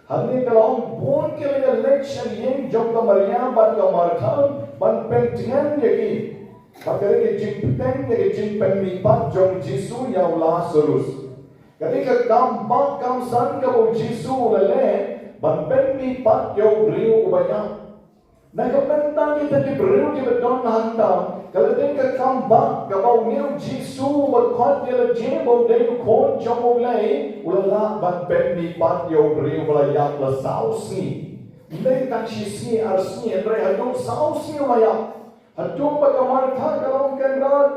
Hangne ka la ong bun ki la ïaleit sha ïing jong ka Maria bad ka Martha ban pyntngen ïa ki. Bad ka dei ka jingpyntngen ïa ka jingpynmihpat jong U Jisu ïa u Lasarus. Ka dei ka kam bah kam san kaba U Jisu u la leh ban pynmihpat ïa u briew uba ïap. Na ka bynta kita ki briew kiba don hangta, ka la dei ka kam bah kaba une U Jisu uba khot ïa lade ba u dei u Khun jong U Blei u la lah ban pynmihpat ïa u briew ba la ïap la saw sngi. Ym dei tang shi sngi ar sngi, hynrei haduh saw sngi u la ïap. Haduh ba ka Martha ka long kynrad,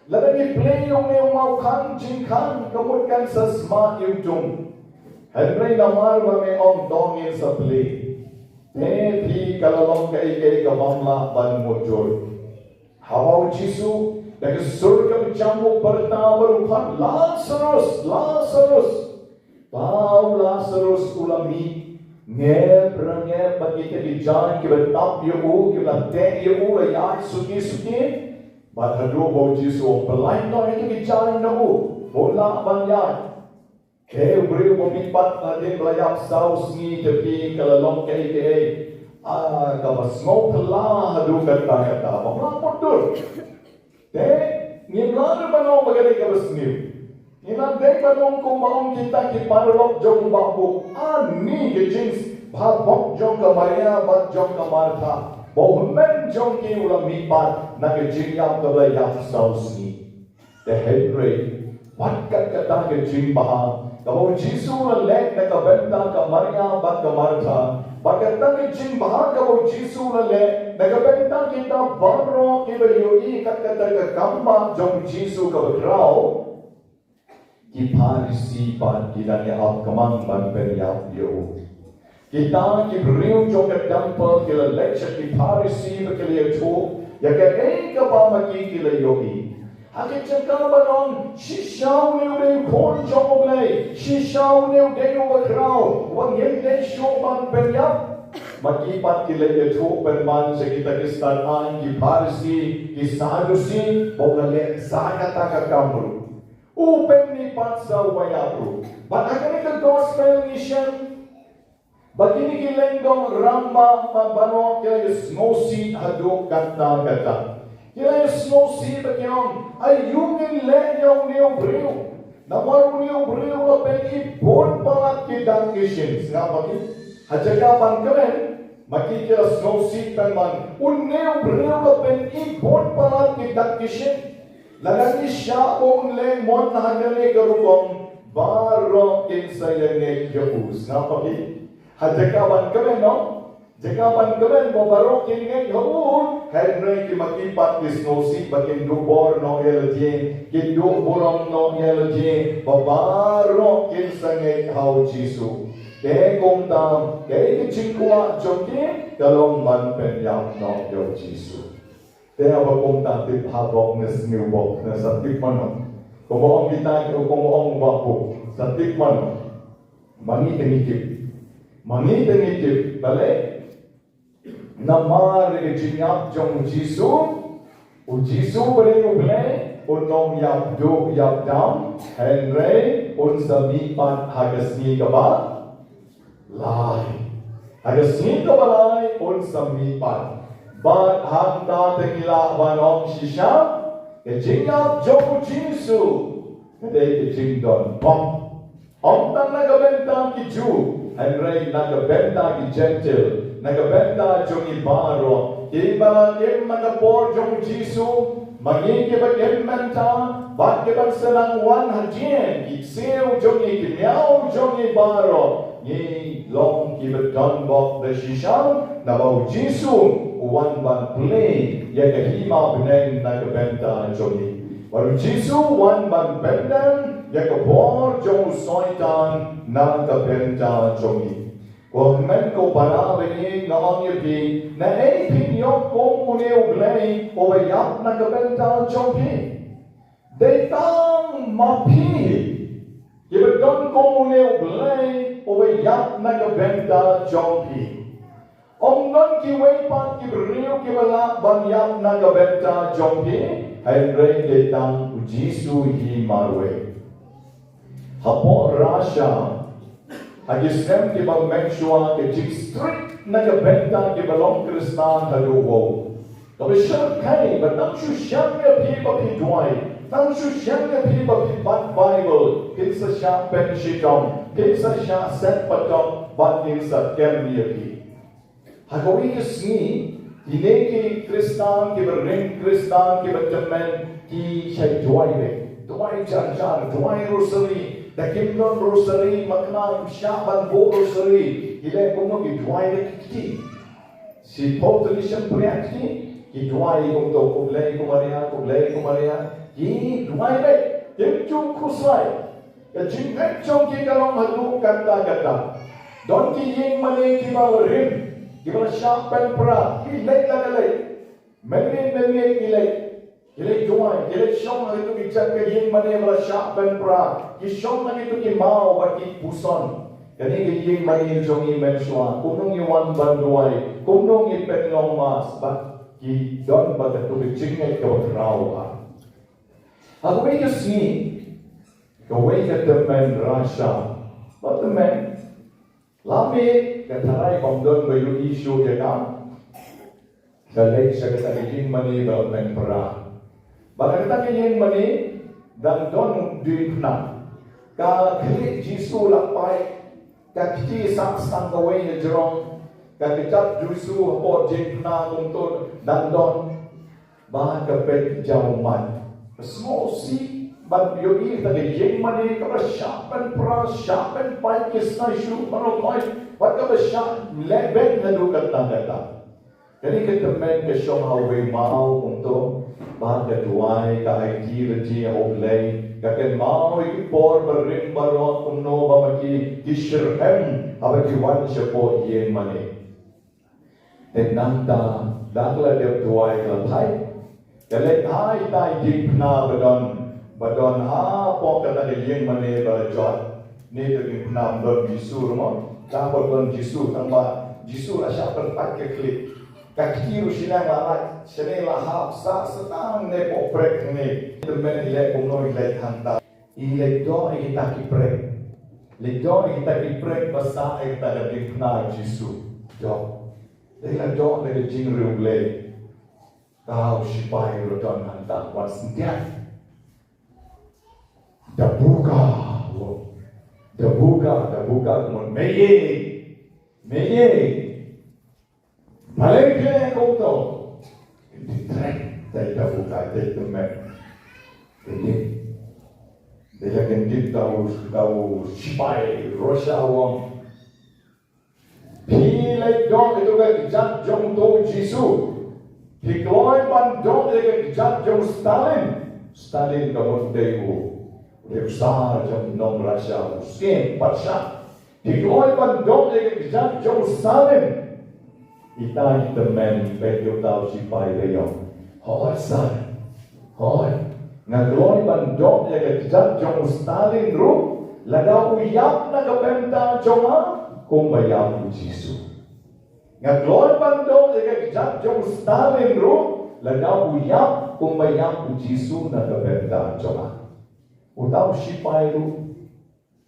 lada ngi plie ïa une u mawkhang jingkhang ka mut kan sa sma ïa u dung. Hynrei namar ba me ong to ngin sa plie, te phi ka la long kaei kaei ka bym lah ban mutdur. Haba u Jisu da ka sur kaba jam u pyrta bad u khot, Lasarus, Lasarus. Ba u Lasarus u la mih, ngep ra ngep bad kita ki jaiñ kiba tap ïa u, kiba teh ïa u la ïaid suki suki. Bad haduh ba u Jisu u pynlait noh ïa kita ki jaiñ na u, ba u lah ban ïaid. Te u briew ba mihpat hadien ba la ïap saw sngi, te phi ka la long kaei kaei, ah, kaba sngewphylla haduh katta katta, bym lah mutdur. Te ngim lah ruh ban ong ba ka dei kaba sniew. Ngi lah dei ban ong kumba ong kita ki paralok jong u Bahbuk, ani ka jingbhabok jong ka Maria bad jong ka Martha, ba u hynmen jong ki u la mihpat na ka jingïap kaba la ïap saw sngi. Te hynrei wat kat kata ka jingbha kaba u Jisu u la leh na ka bynta ka Maria bad ka Martha, bad kata ka jingbha kaba u Jisu u la leh na ka bynta kita baroh kiba ïohi kat kata ka kam ba jong u Jisu kaba khraw, ki Pharisi pat ki dang ïa ap kamang ban pynïap ïa u. Kita ki briew jong ka temple ki la leit sha ki Pharisi bad ki la ïathuh ïa kaei kaba ma ki ki la ïohi. Ha ka jaka ban ong shisha une u dei u khun jong U Blei, shisha une u dei uba khraw, uba ngim dei shuh ban pynïap, ma ki pat ki la ïathuh pynban sha kita ki stad aiñ, ki Pharisi, ki Sadusi, ba u la leh sa kata ka kam ruh. U pynmih pat sa uba ïap ruh. Bad ha kane ka gospel ngi shem ba kine ki lyngdoh rangbah baroh ki la ïa sngewsih haduh katta katta. Ki la ïa sngewsih bad ki ong, aïu ngin leh ïa une u briew? Namar une u briew u la pyni bun palat ki dak ki shin. Sngap ma ki. Ha jaka ban kmen, ma ki ki la sngewsih pynban, une u briew u la pyni bun palat ki dak ki shin. Lada ngi shah ba un leh mon ha kane ka rukom, baroh kin sa ïa ngeit ïa u. Sngap ma ki. Ha jaka ban kmen, no? Jaka ban kmen ba baroh kin ngeit ha u, hynrei ki ma ki pat ki sngewsih ba kin duh bor noh ïa lade, kin duh burom noh ïa lade, ba baroh kin sa ngeit ha u Jisu. Te kumta, kaei ka jingkwah jong ki, ka long ban pynïap noh ïa u Jisu. Te haba kumta tip ha bok ne sniew bok ne sa tip mano. Kumba ong kita, kumba ong u Bah Puk, sa tip mano. Ma ngi te ngi tip. Ma ngi te ngi tip. Balei? Namar ka jingïap jong u Jisu, u Jisu ba dei U Blei, un ym ïap duh ïap dam, hynrei un sa mihpat ha ka sngi kaba lai. Ha ka sngi kaba lai un sa mihpat. Bad hangta te ngi lah ban ong shisha, ka jingïap jong u Jisu ka dei ka jingdon bok. Ym tang na ka bynta ki Jiw, hynrei na ka bynta ki Jentil, na ka bynta jong ngi baroh. Kiba la im ha ka por jong u Jisu, ma ngi kiba im mynta, bad kiban sa nang wan hadien, ki ksiew jong ngi, ki miaw jong ngi baroh, ngi long kiba don bok da shisha, naba u Jisu u wan ban plie ïa ka hima bneng na ka bynta jong ngi. Bad u Jisu u wan ban pyndem ïa ka bor jong u Soitan na ka bynta jong ngi. Ko hynmen ko para bangeit, nga ong ïa phi, naei phin ïoh kum une u Blei uba ïap na ka bynta jong phi? Dei tang ma phi hi kiba don kum une u Blei uba ïap na ka bynta jong phi. Ym don kiwei pat ki briew kiba lah ban ïap na ka bynta jong phi, hynrei dei tang u Jisu hi marwei. Hapoh Russia, ha ki snem kiba mynshuwa, ka jingstrict na ka bynta kiba long Khristan haduh wow. Kaba shyrkhei ba tang shu shem ïa phi ba phi duwai, tang shu shem ïa phi ba phi bat Baibl, phin sa shah pynshitom, phin sa shah set patok, bad kin sa kem ïa phi. Ha kawei ka sngi, kine ki Khristan kiba ring Khristan kiba tymmen ki shait duwai beit. Duwai jar jar, duwai rosary, Da kim don rosary, ma kane kim shah ban buh rosary. Ki leh kumno? Ki duwai da ki kti. Shiphew tylli shympriah kti, ki duwai kumto, Khublei ko Maria, Khublei ko Maria. Ki duwai leh, kim ju khuslai. Ka jingngeit jong ki ka long haduh katta katta. Don ki ïingmane kiba la rim, kiba la shah pynpra, ki leit la ka leit. Mynmiet mynmiet ki leit, ki leit duwai, ki leit shong ha kito ki jaka ïingmane ba la shah pynpra, ki shong ha kito ki maw bad ki puson. Kane ka ïingmane jong ngi mynshuwa, kumno ngi wan ban duwai, kumno ngi pynlong mass, bad ki don bad kato ka jingngeit kaba khraw bha. Ha kawei ka sngi, kawei ka tymmen rasha, ba tymmen, la mih, ka tharai bym don ba ïohi shuh ïa ka. Ka leit sha kata ka ïingmane ba la pynpra. Bad ha kata ka ïingmane dang don u diengphna. Ka khlieh Jisu la pait. Ka kti sah tang kawei na jrong. Ka kjat Jisu hapoh diengphna kumto dang don. Bad ka peit jaw mat. Sngewsih ban ïohi kata ka ïingmane kaba shah pynpra, shah pynpait, ki snai shuh baroh khoit. Bad kaba shah lehbeiñ haduh katta katta. Kane ka tymmen ka shong ha uwei maw kumto. Bad ka duwai, ka aiti lynti ha U Blei. Ka kynmaw ïa ki por barim baroh kumno ba ma ki, ki shitrhem haba ki wan shapoh ïingmane. Te nangta, da ka la dep duwai ka la thait. Ka leit ha ita i diengphna ba don, ba don hapoh kata ka ïingmane ba la jot. Ne ka diengphna ba don Jisu ruh mo. Ka ba don Jisu, tang ba Jisu la shah pynpait ka khlieh. Ka kti ruh sha nang la lait, shane la hap sah sa tang ne poh prek ne. Tymmen i leh kumno, i leit hangta. I leit doh ïa kita ki prek. Leit doh ïa kita ki prek ba sah ïa kata ka diengphna Jisu. Doh. Dei la doh da ka jingriewblei. Ka u shipai ruh don hangta, wan syntiat. Da buka, wo. Da buka, da buka, kumno, meiei. Meiei. Balei phi leh kumto? Kyndit treh, dei da buka, dei tymmen. Kyndit. Dei la kyndit da u, da u shipai Russia u ong. Phi leit doh ïa ka kjat jong uto u Jisu. Phi kloi ban doh ïa ka kjat jong Stalin. Stalin ka mut dei u, dei u Tsar jong nong Russia, u syiem patsha. Phi kloi ban doh ïa ka kjat jong Stalin. Ita i tymmen, peit ïa uta u shipai, ba ïong. Hooid sir. Hooid. Nga kloi ban doh ïa ka kjat jong u Stalin ruh, lada u ïap na ka bynta jong nga, kumba ïap u Jisu. Nga kloi ban doh ïa ka kjat jong u Stalin ruh, lada u ïap, kumba ïap u Jisu na ka bynta jong nga. Uta u shipai ruh.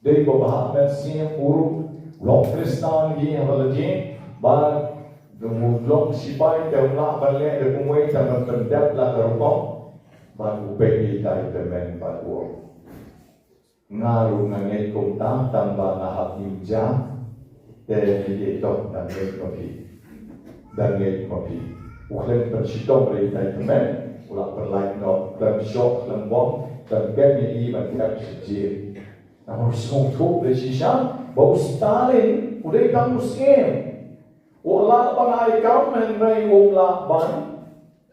Dei ba bha mynsiem u ruh, u long Khristan hi haba la jied, bad u long shipai te um lah ban leh da kumwei tang ban pyndep la ka rukom, bad u peit ïa ita i tymmen bad u ong. Nga ruh nga ngeit kumta tang ba nga hap im ja, te nga ïeit tok, dang ngeit ma phi. Dang ngeit ma phi. U khlem pynshitom ïa ita i tymmen, u la pynlait noh, khlem shoh, khlem bom, khlem pynïaid ban thep sha jel. Namar u sngewthuh da shisha ba u Stalin u dei tang u syiem. U lah ban ai kam hynrei um lah ban,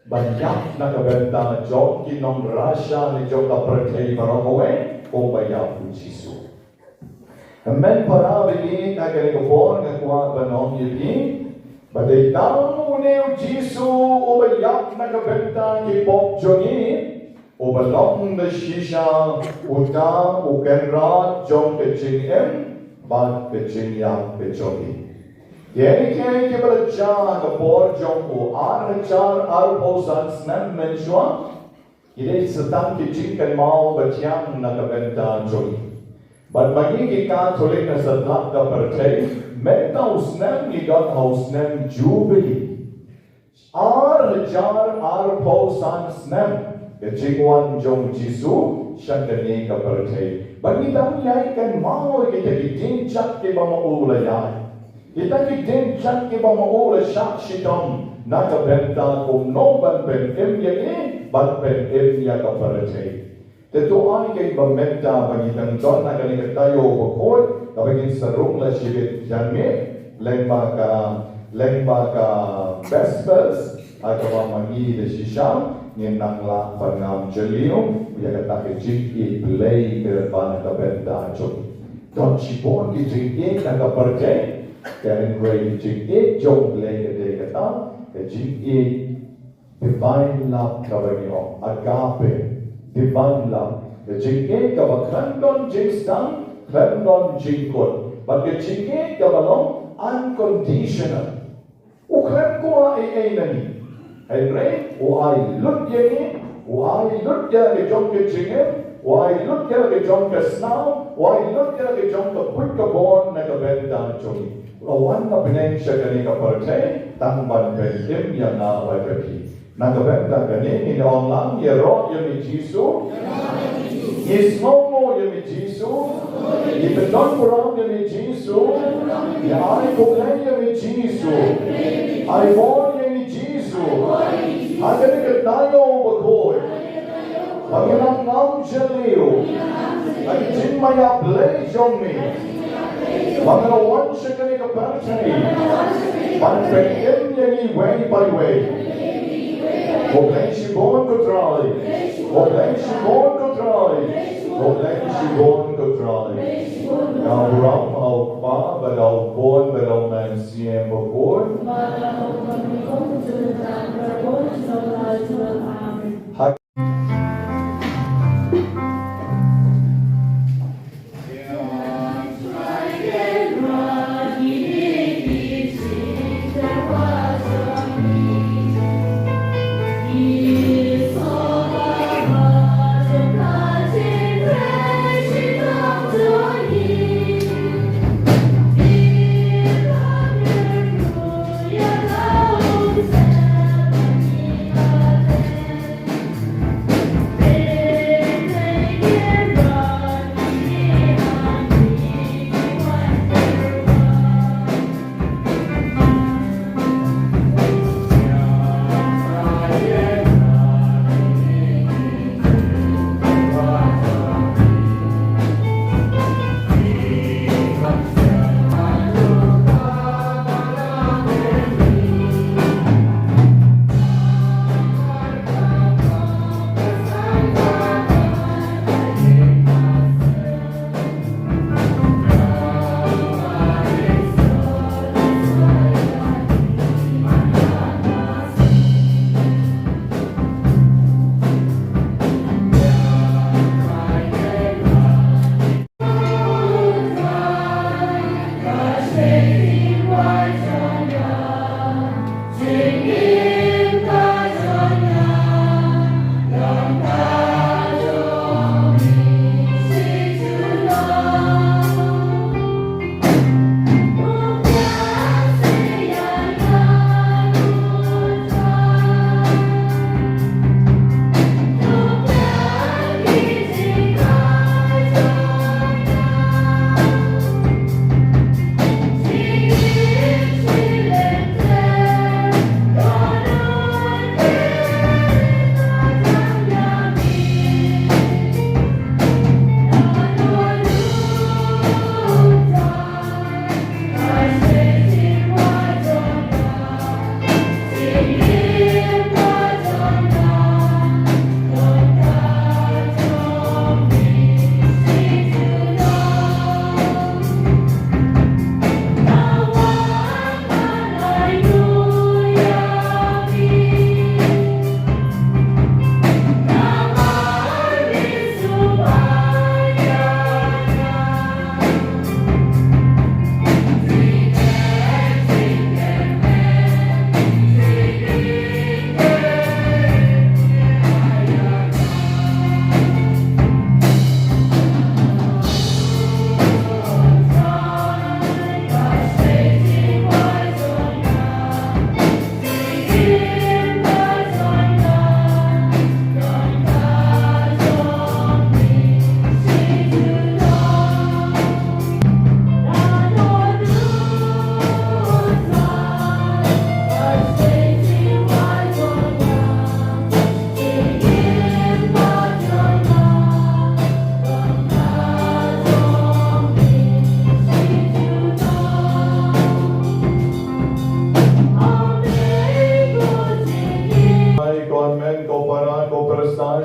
ban ïap na ka bynta jong ki nong Russia ne jong ka pyrthei baroh kawei, kumba ïap u Jisu. Hynmen para bangeit, ha kane ka por nga kwah ban ong ïa phi ba dei tang une u Jisu uba ïap na ka bynta ki pop jong ngi, uba long da shisha uta u kynrad jong ka jingim bad ka jingïap ka jong ngi. Kiei kiei kiba la jia ha ka por jong u, ar hajar arphew san snem mynshuwa, ki dei sa tang ki jingkynmaw ba thiang na ka bynta jong ngi. Bad ma ngi ki Katholik ha satlak ka pyrthei, mynta u snem ngi don ha u snem Jubili. Ar hajar arphew san snem ka jingwan jong u Jisu sha kane ka pyrthei. Bad ngi dang ïai kynmaw ïa kita ki dienjat kiba ma u la ïaid. Kita ki dienjat kiba ma u la shah shitom na ka bynta kumno ban pynim ïa ngi, ban pynim ïa ka pyrthei. Te to ai kein ba mynta ba ngi dang don ha kane ka taïew bakhuid, kaba ngin sa rung la shibit janmiet, lyngba ka, lyngba ka Vespers, ha kaba ma ngi da shisha ngin nang lah ban ngam jylliew ïa kata ka jingïeit Blei kaba na ka bynta jong ngi. Don shibun ki jingïeit na ka pyrthei, hynrei ka jingïeit jong U Blei ka dei kata ka jingïeit divine love kaba ngi ong, agape, divine love. Ka jingïeit kaba khlem don jingsdang, khlem don jingkut. Bad ka jingïeit kaba long unconditional. U khlem kwah ei ei na ngi, hynrei u ai lut ïa ngi, u ai lut ïa la ka jong ka jingim, u ai lut ïa la ka jong ka snam, u ai lut ïa la ka jong ka buit ka bor na ka bynta jong ngi. U la wan na bneng sha kane ka pyrthei tang ban pynim ïa nga bad ïa phi. Na ka bynta kane ngin ong lang, ïaroh ïa me Jisu. Ngi sngewnguh ïa me Jisu. Ngi pyndonkam ïa me Jisu. Ngi ai khublei ïa me Jisu. Ai bor ïa me Jisu. Ha kane ka taïew bakhuid, ba ngi nang ngam jylliew ïa ka jingmaïa Blei jong me. Ba ngi la wan sha kane ka pyrthei ban pynim ïa ngi wei pa wei. Khublei shibun ko Trai. Khublei shibun ko Trai. Khublei shibun ko Trai. Ka burom ha u Kpa bad ha u Khun bad ha u Mynsiem Bakhuid.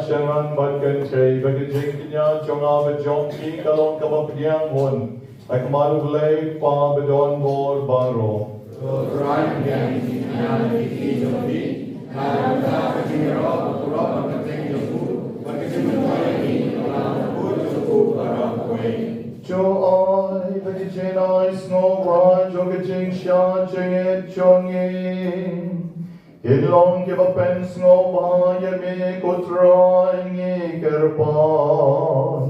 Sha ngan bad kynthei, ba ka jingkñia jong nga bad jong phi ka long kaba pdiang hun ha khmat U Blei Kpa badonbor baroh. To ai ba ki jingai sngewbha jong ka jingshah jingit jong ngi kin long kiba pynsngewbha ïa me ko Trai ngi kyrpad.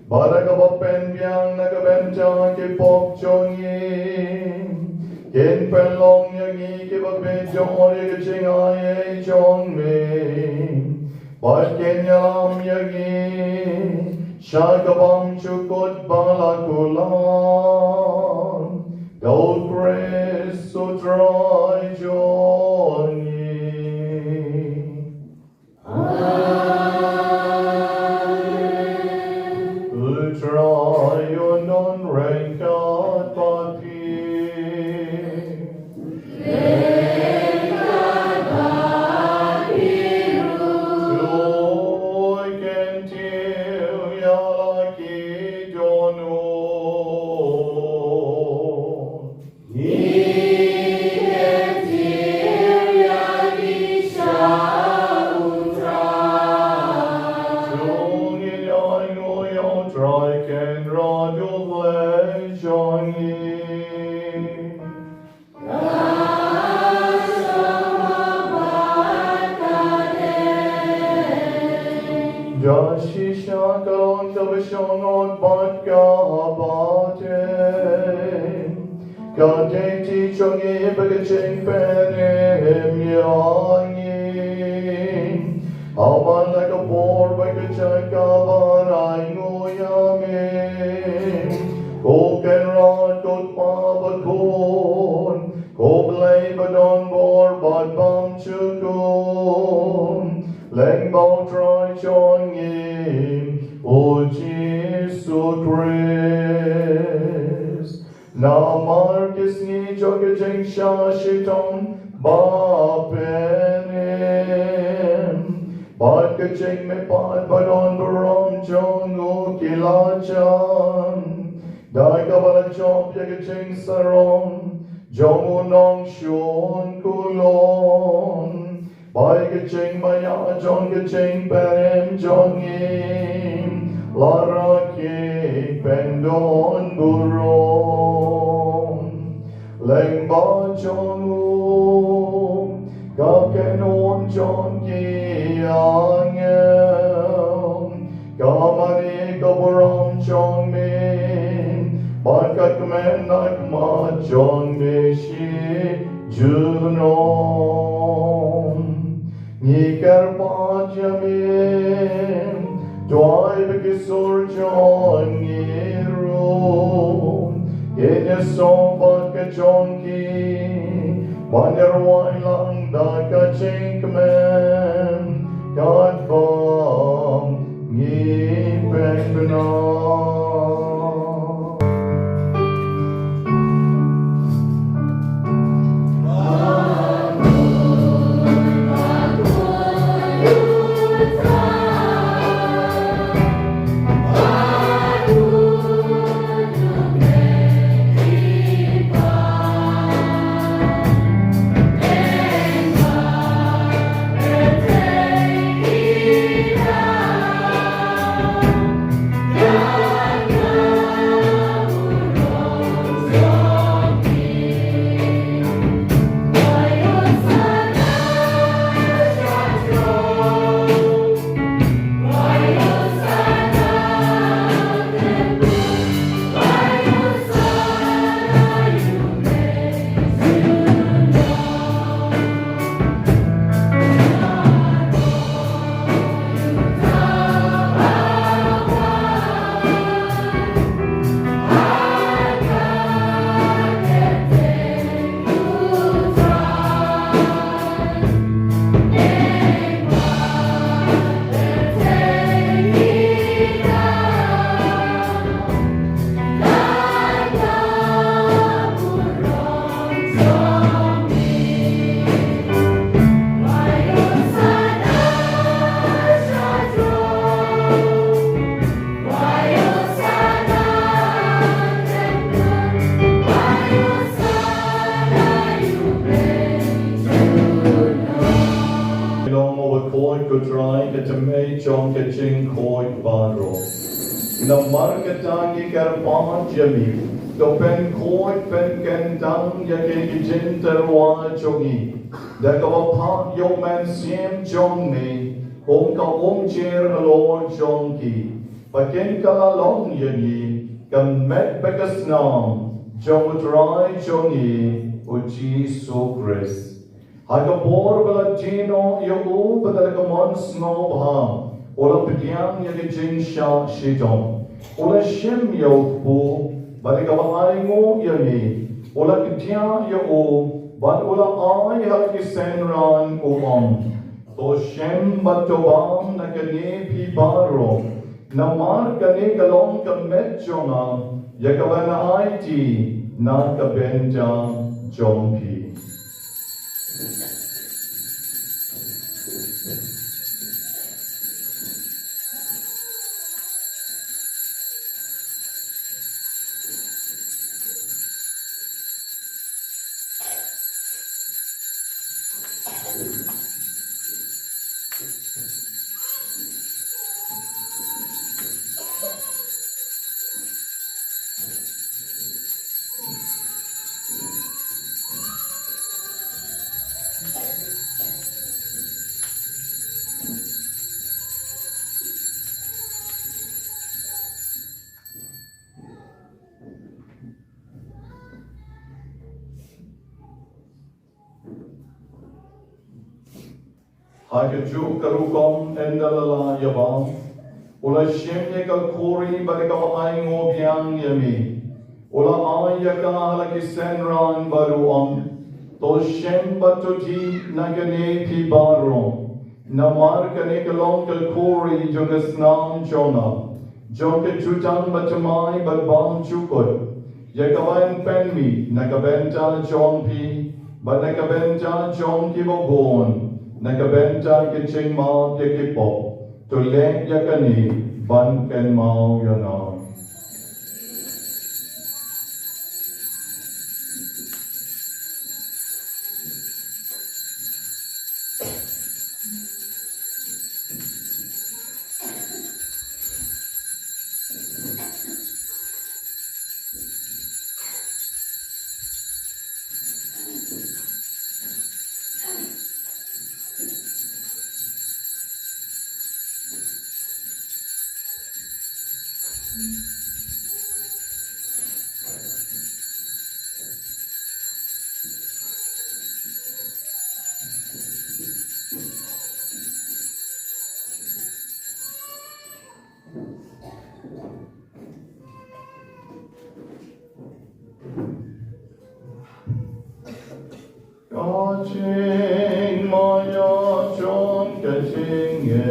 Bad da kaba pynbiang na ka bynta ki pop jong ngi, kin pynlong ïa ngi kiba pynjot ïa ka jingai jong me. Bad kin ïalam ïa ngi sha ka bymjukut ba la kular. Da U Khrist U Trai jong ngi. Amen. U Trai un don ryngkat bad phi. To kyntiew ïa la ki dohnud. Ngi kyntiew ïa ngi sha U Trai. To ngin ïainguh ïa U Trai Kynrad U Blei jong ngi. Da shisha ka long kaba shongkun bad kaba teng. Ka dei ti jong ngi ba ka jingpynim ïa ngi. Haba la ka por bad ka jaka ba ngi ainguh ïa me, ko Kynrad ko Kpa bakhun, ko Blei badonbor bad bymjukut, lyngba U Trai jong ngi U Jisu Khrist. Namar ki sngi jong ka jingshah shitom bapynim bad ka jingmihpat badonburom jong u ki la jan, da kaba la jop ïa ka jingsarong jong u nongshun kulun, bad ka jingmaïa jong ka jingpynim jong ngi, la rakhe pyndonburom. Lyngba jong u, ka kynhun jong ki angel, ka mane ka burom jong me, bad ka kmen ha khmat jong me shi junom. Ngi kyrpad ïa me, to ai ba ki sur jong ngi ruh kin ïasnoh bad ka jong ki, ban ïarwai lang da ka jingkmen katba ngi pynbna. Ko Trai, ka tymmen jong ka jingkhuid baroh. Namar kata ngi kyrpad ïa me, to pynkhuid pynkyntang ïa kine ki jingtyrwa jong ngi da kaba phah ïa u Mynsiem jong me kum ka umjer halor jong ki, ba kin kylla long ïa ngi ka met bad ka snam jong U Trai jong ngi, U Jisu Khrist. Ha ka por ba la die noh ïa u, bad da ka mon sngewbha u la pdiang ïa ka jingshah shitom. U la shim ïa u kpu, bad da kaba ainguh ïa me, u la kdiah ïa u, bad u la ai ha la ki synran, u ong: To shem bad to bam na kane phi baroh, namar kane ka long ka met jong nga, ïa kaban aiti na ka bynta jong phi. Ha kajuh ka rukom, ynda la lah ïa bam, u la shim ïa ka khuri bad da kaba ainguh biang ïa me, u la ai ïa ka ha la ki synran bad u ong: To shem bad to dih na kane phi baroh, namar kane ka long ka khuri jong ka snam jong nga, jong ka jutang bathymmai bad bymjukut, ïa kaban pynmih na ka bynta jong phi bad na ka bynta jong kiba bun, na ka bynta ka jingmap ïa ki pop. To leh ïa kane ban kynmaw ïa nga. Ka jingmaïa jong ka jingim.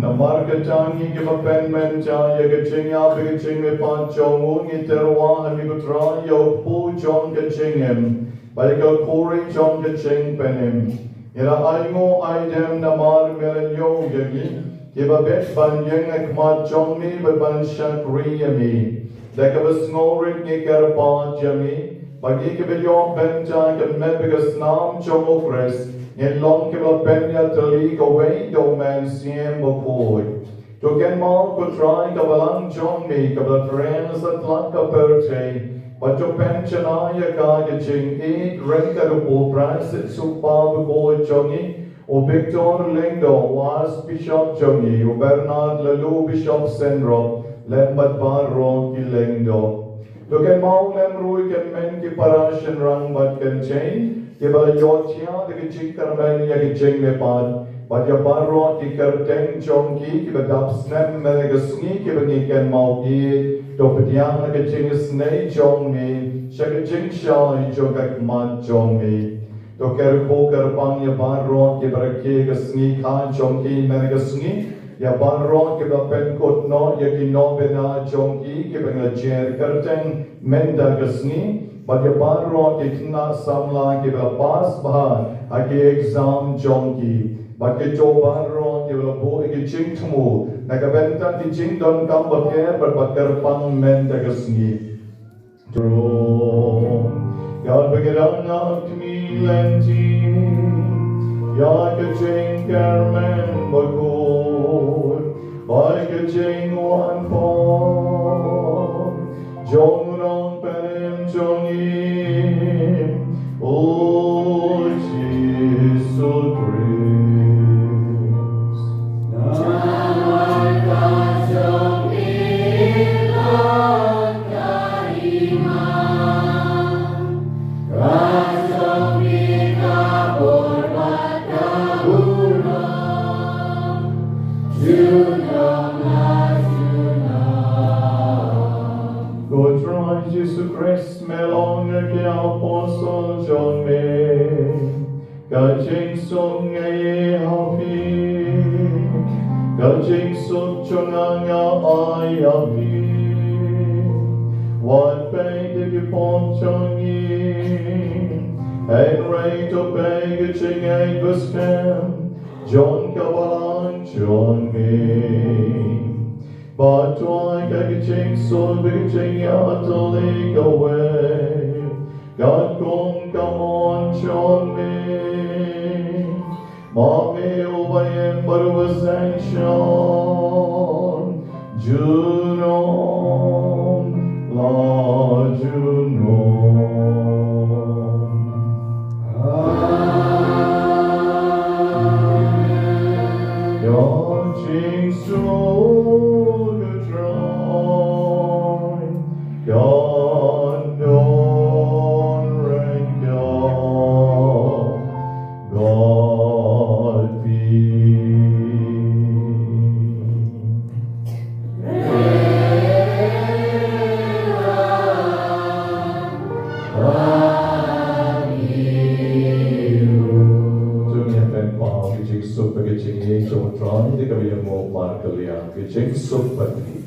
Namar kata ngi kiba pynmynta ïa ka jingïap bad ka jingmihpat jong u, ngi tyrwa ha me ko Trai ïa u kpu jong ka jingim bad ïa ka khuri jong ka jingpynim. Ngi la ainguh aidem namar me la ñiew ïa ngi, kiba bit ban ïeng ha khmat jong me bad ban shakri ïa me. Da kaba sngewrit ngi kyrpad ïa me, ba ngi kiba ïoh bynta ka met bad ka snam jong u Khrist, ngin long kiba la pynïatylli kawei da u Mynsiem Bakhuid. To kynmaw ko Trai ka balang jong me kaba la trei satlak ka pyrthei, bad to pynjanai ïa ka ha ka jingïeit ryngkat u Pope Francis, u Kpa Bakhuid jong ngi, u Victor Lyngdoh, u Archbishop jong ngi, u Bernard Laloo, Bishop Synrop, lem bad baroh ki lyngdoh. To kynmaw lem ruh ïa ki hynmen ki para shynrang bad kynthei kiba la ïohthiah da ka jingkyrmen ïa ka jingmihpat, Bad ïa baroh ki kyrteng jong ki kiba dap snem mynne ka sngi kiba ngi kynmaw ïa ki, to pdiang ha ka jingisynei jong me sha ka jingshai jong ka khmat jong me. To kyrkhu kyrpang ïa baroh kiba rakhe ka sngi kha jong ki mynne ka sngi, ïa baroh kiba pynkut noh ïa ki nongbynta jong ki kiba ngi la jer kyrteng mynta ka sngi, bad ïa baroh ki khynnah samla kiba pass bha ha ki exam jong ki, bad kito baroh kiba la buh ïa ki jingthmu na ka bynta ki jingdonkam bapher bad ba kyrpang mynta ka sngi. Throne. Ka bynrang na kmie lynti ïa ka jingkyrmen bakhuid bad ka jingwan phong jong u nongpynim jong ngi, u Jisu Khrist. Ko Trai Jisu Khrist, me la ong ha ki apostol jong me, ka jingsuk nga ai ha phi, ka jingsuk jong nga nga ai ha phi. Wat peit ïa ki pop jong ngi, hynrei to peit ïa ka jingngeit baskhem jong ka balang jong me. Bad to ai ka jingsuk bad ka jingïatylli kawei katkum ka mon jong me. Ma me uba im bad uba sngewsih junom la junom. Amen. Ïa jingsuk u Trai kan don ryngkat bad phi. To ngin ïa pynpaw ka jingsuk bad ka jingïeit jong u Trai da kaba ïamut markylliang. Ka jingsuk bad phi.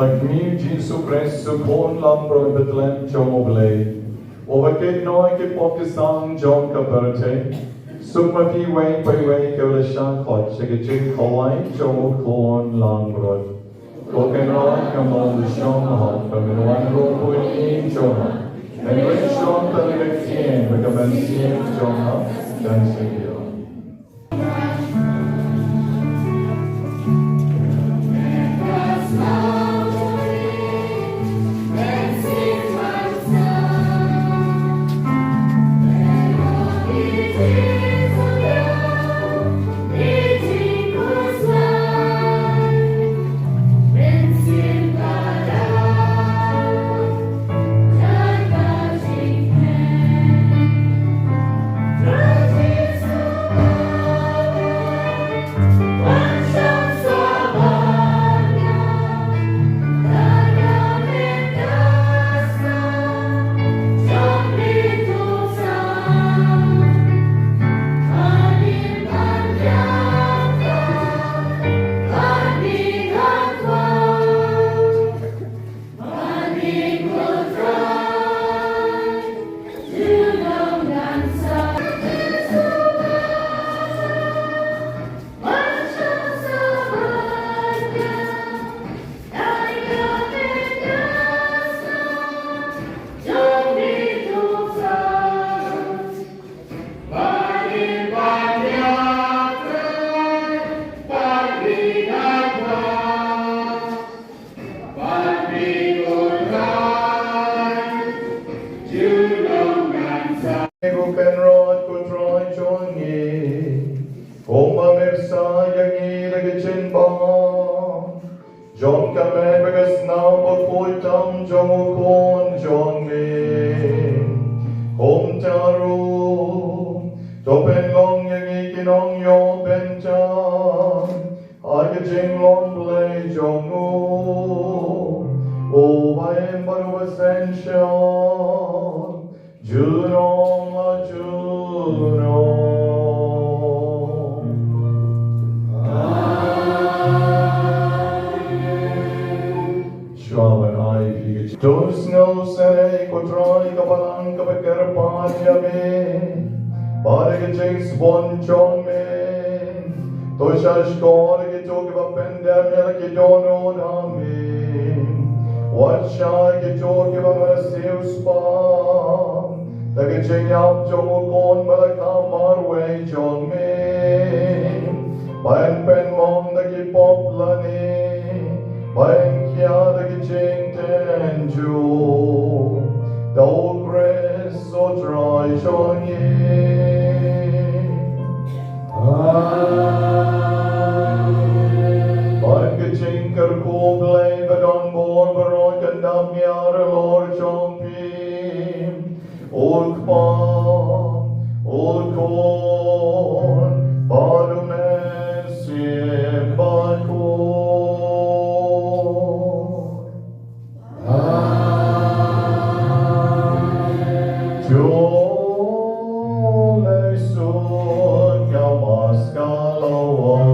Ha khmih u Jisu Khrist, u Khun langbrot Bethlehem jong U Blei, uba kynnoh ïa ki pop ki sam jong ka pyrthei, suk ma phi iwei pa iwei kiba la shah khot sha ka jingkhawai jong u Khun langbrot. Ko Kynrad, kam long da shong hok ba men wan ruh bad ïing jong nga, hynrei shong tang da ka ktien ba ka mynsiem jong nga kan sa ïoh. jong ka met bad ka snam bakhuid tam jong u Khun jong me. Kumta ruh to pynlong ïa ngi ki nongïoh bynta ha ka jinglong Blei jong u, uba im bad uba synshar junom la junom. Shuwa ban ai phi ka jingkyrkhu, to sngewsynei ko Trai, ka balang kaba kyrpad ïa me, bad ka jingsbun jong me. To sngewsynei kito kiba pyndem ïa la ki dohnud ha me. Wat shah kito kiba me siewspah da ka jingïap jong u Khun ba la kha marwei jong me, ban pynmong da ki pop lane ban khia da ki jingtynjuh. Da u Khrist u Trai jong ngi. Amen. Bad ka jingkyrkhu Blei ba don bor baroh kan dap ïa halor jong phi. U Kpa, u Khun, bad u Mynsiem Bakhuid. Amen. To leit suk ïa u Mass ka la wan.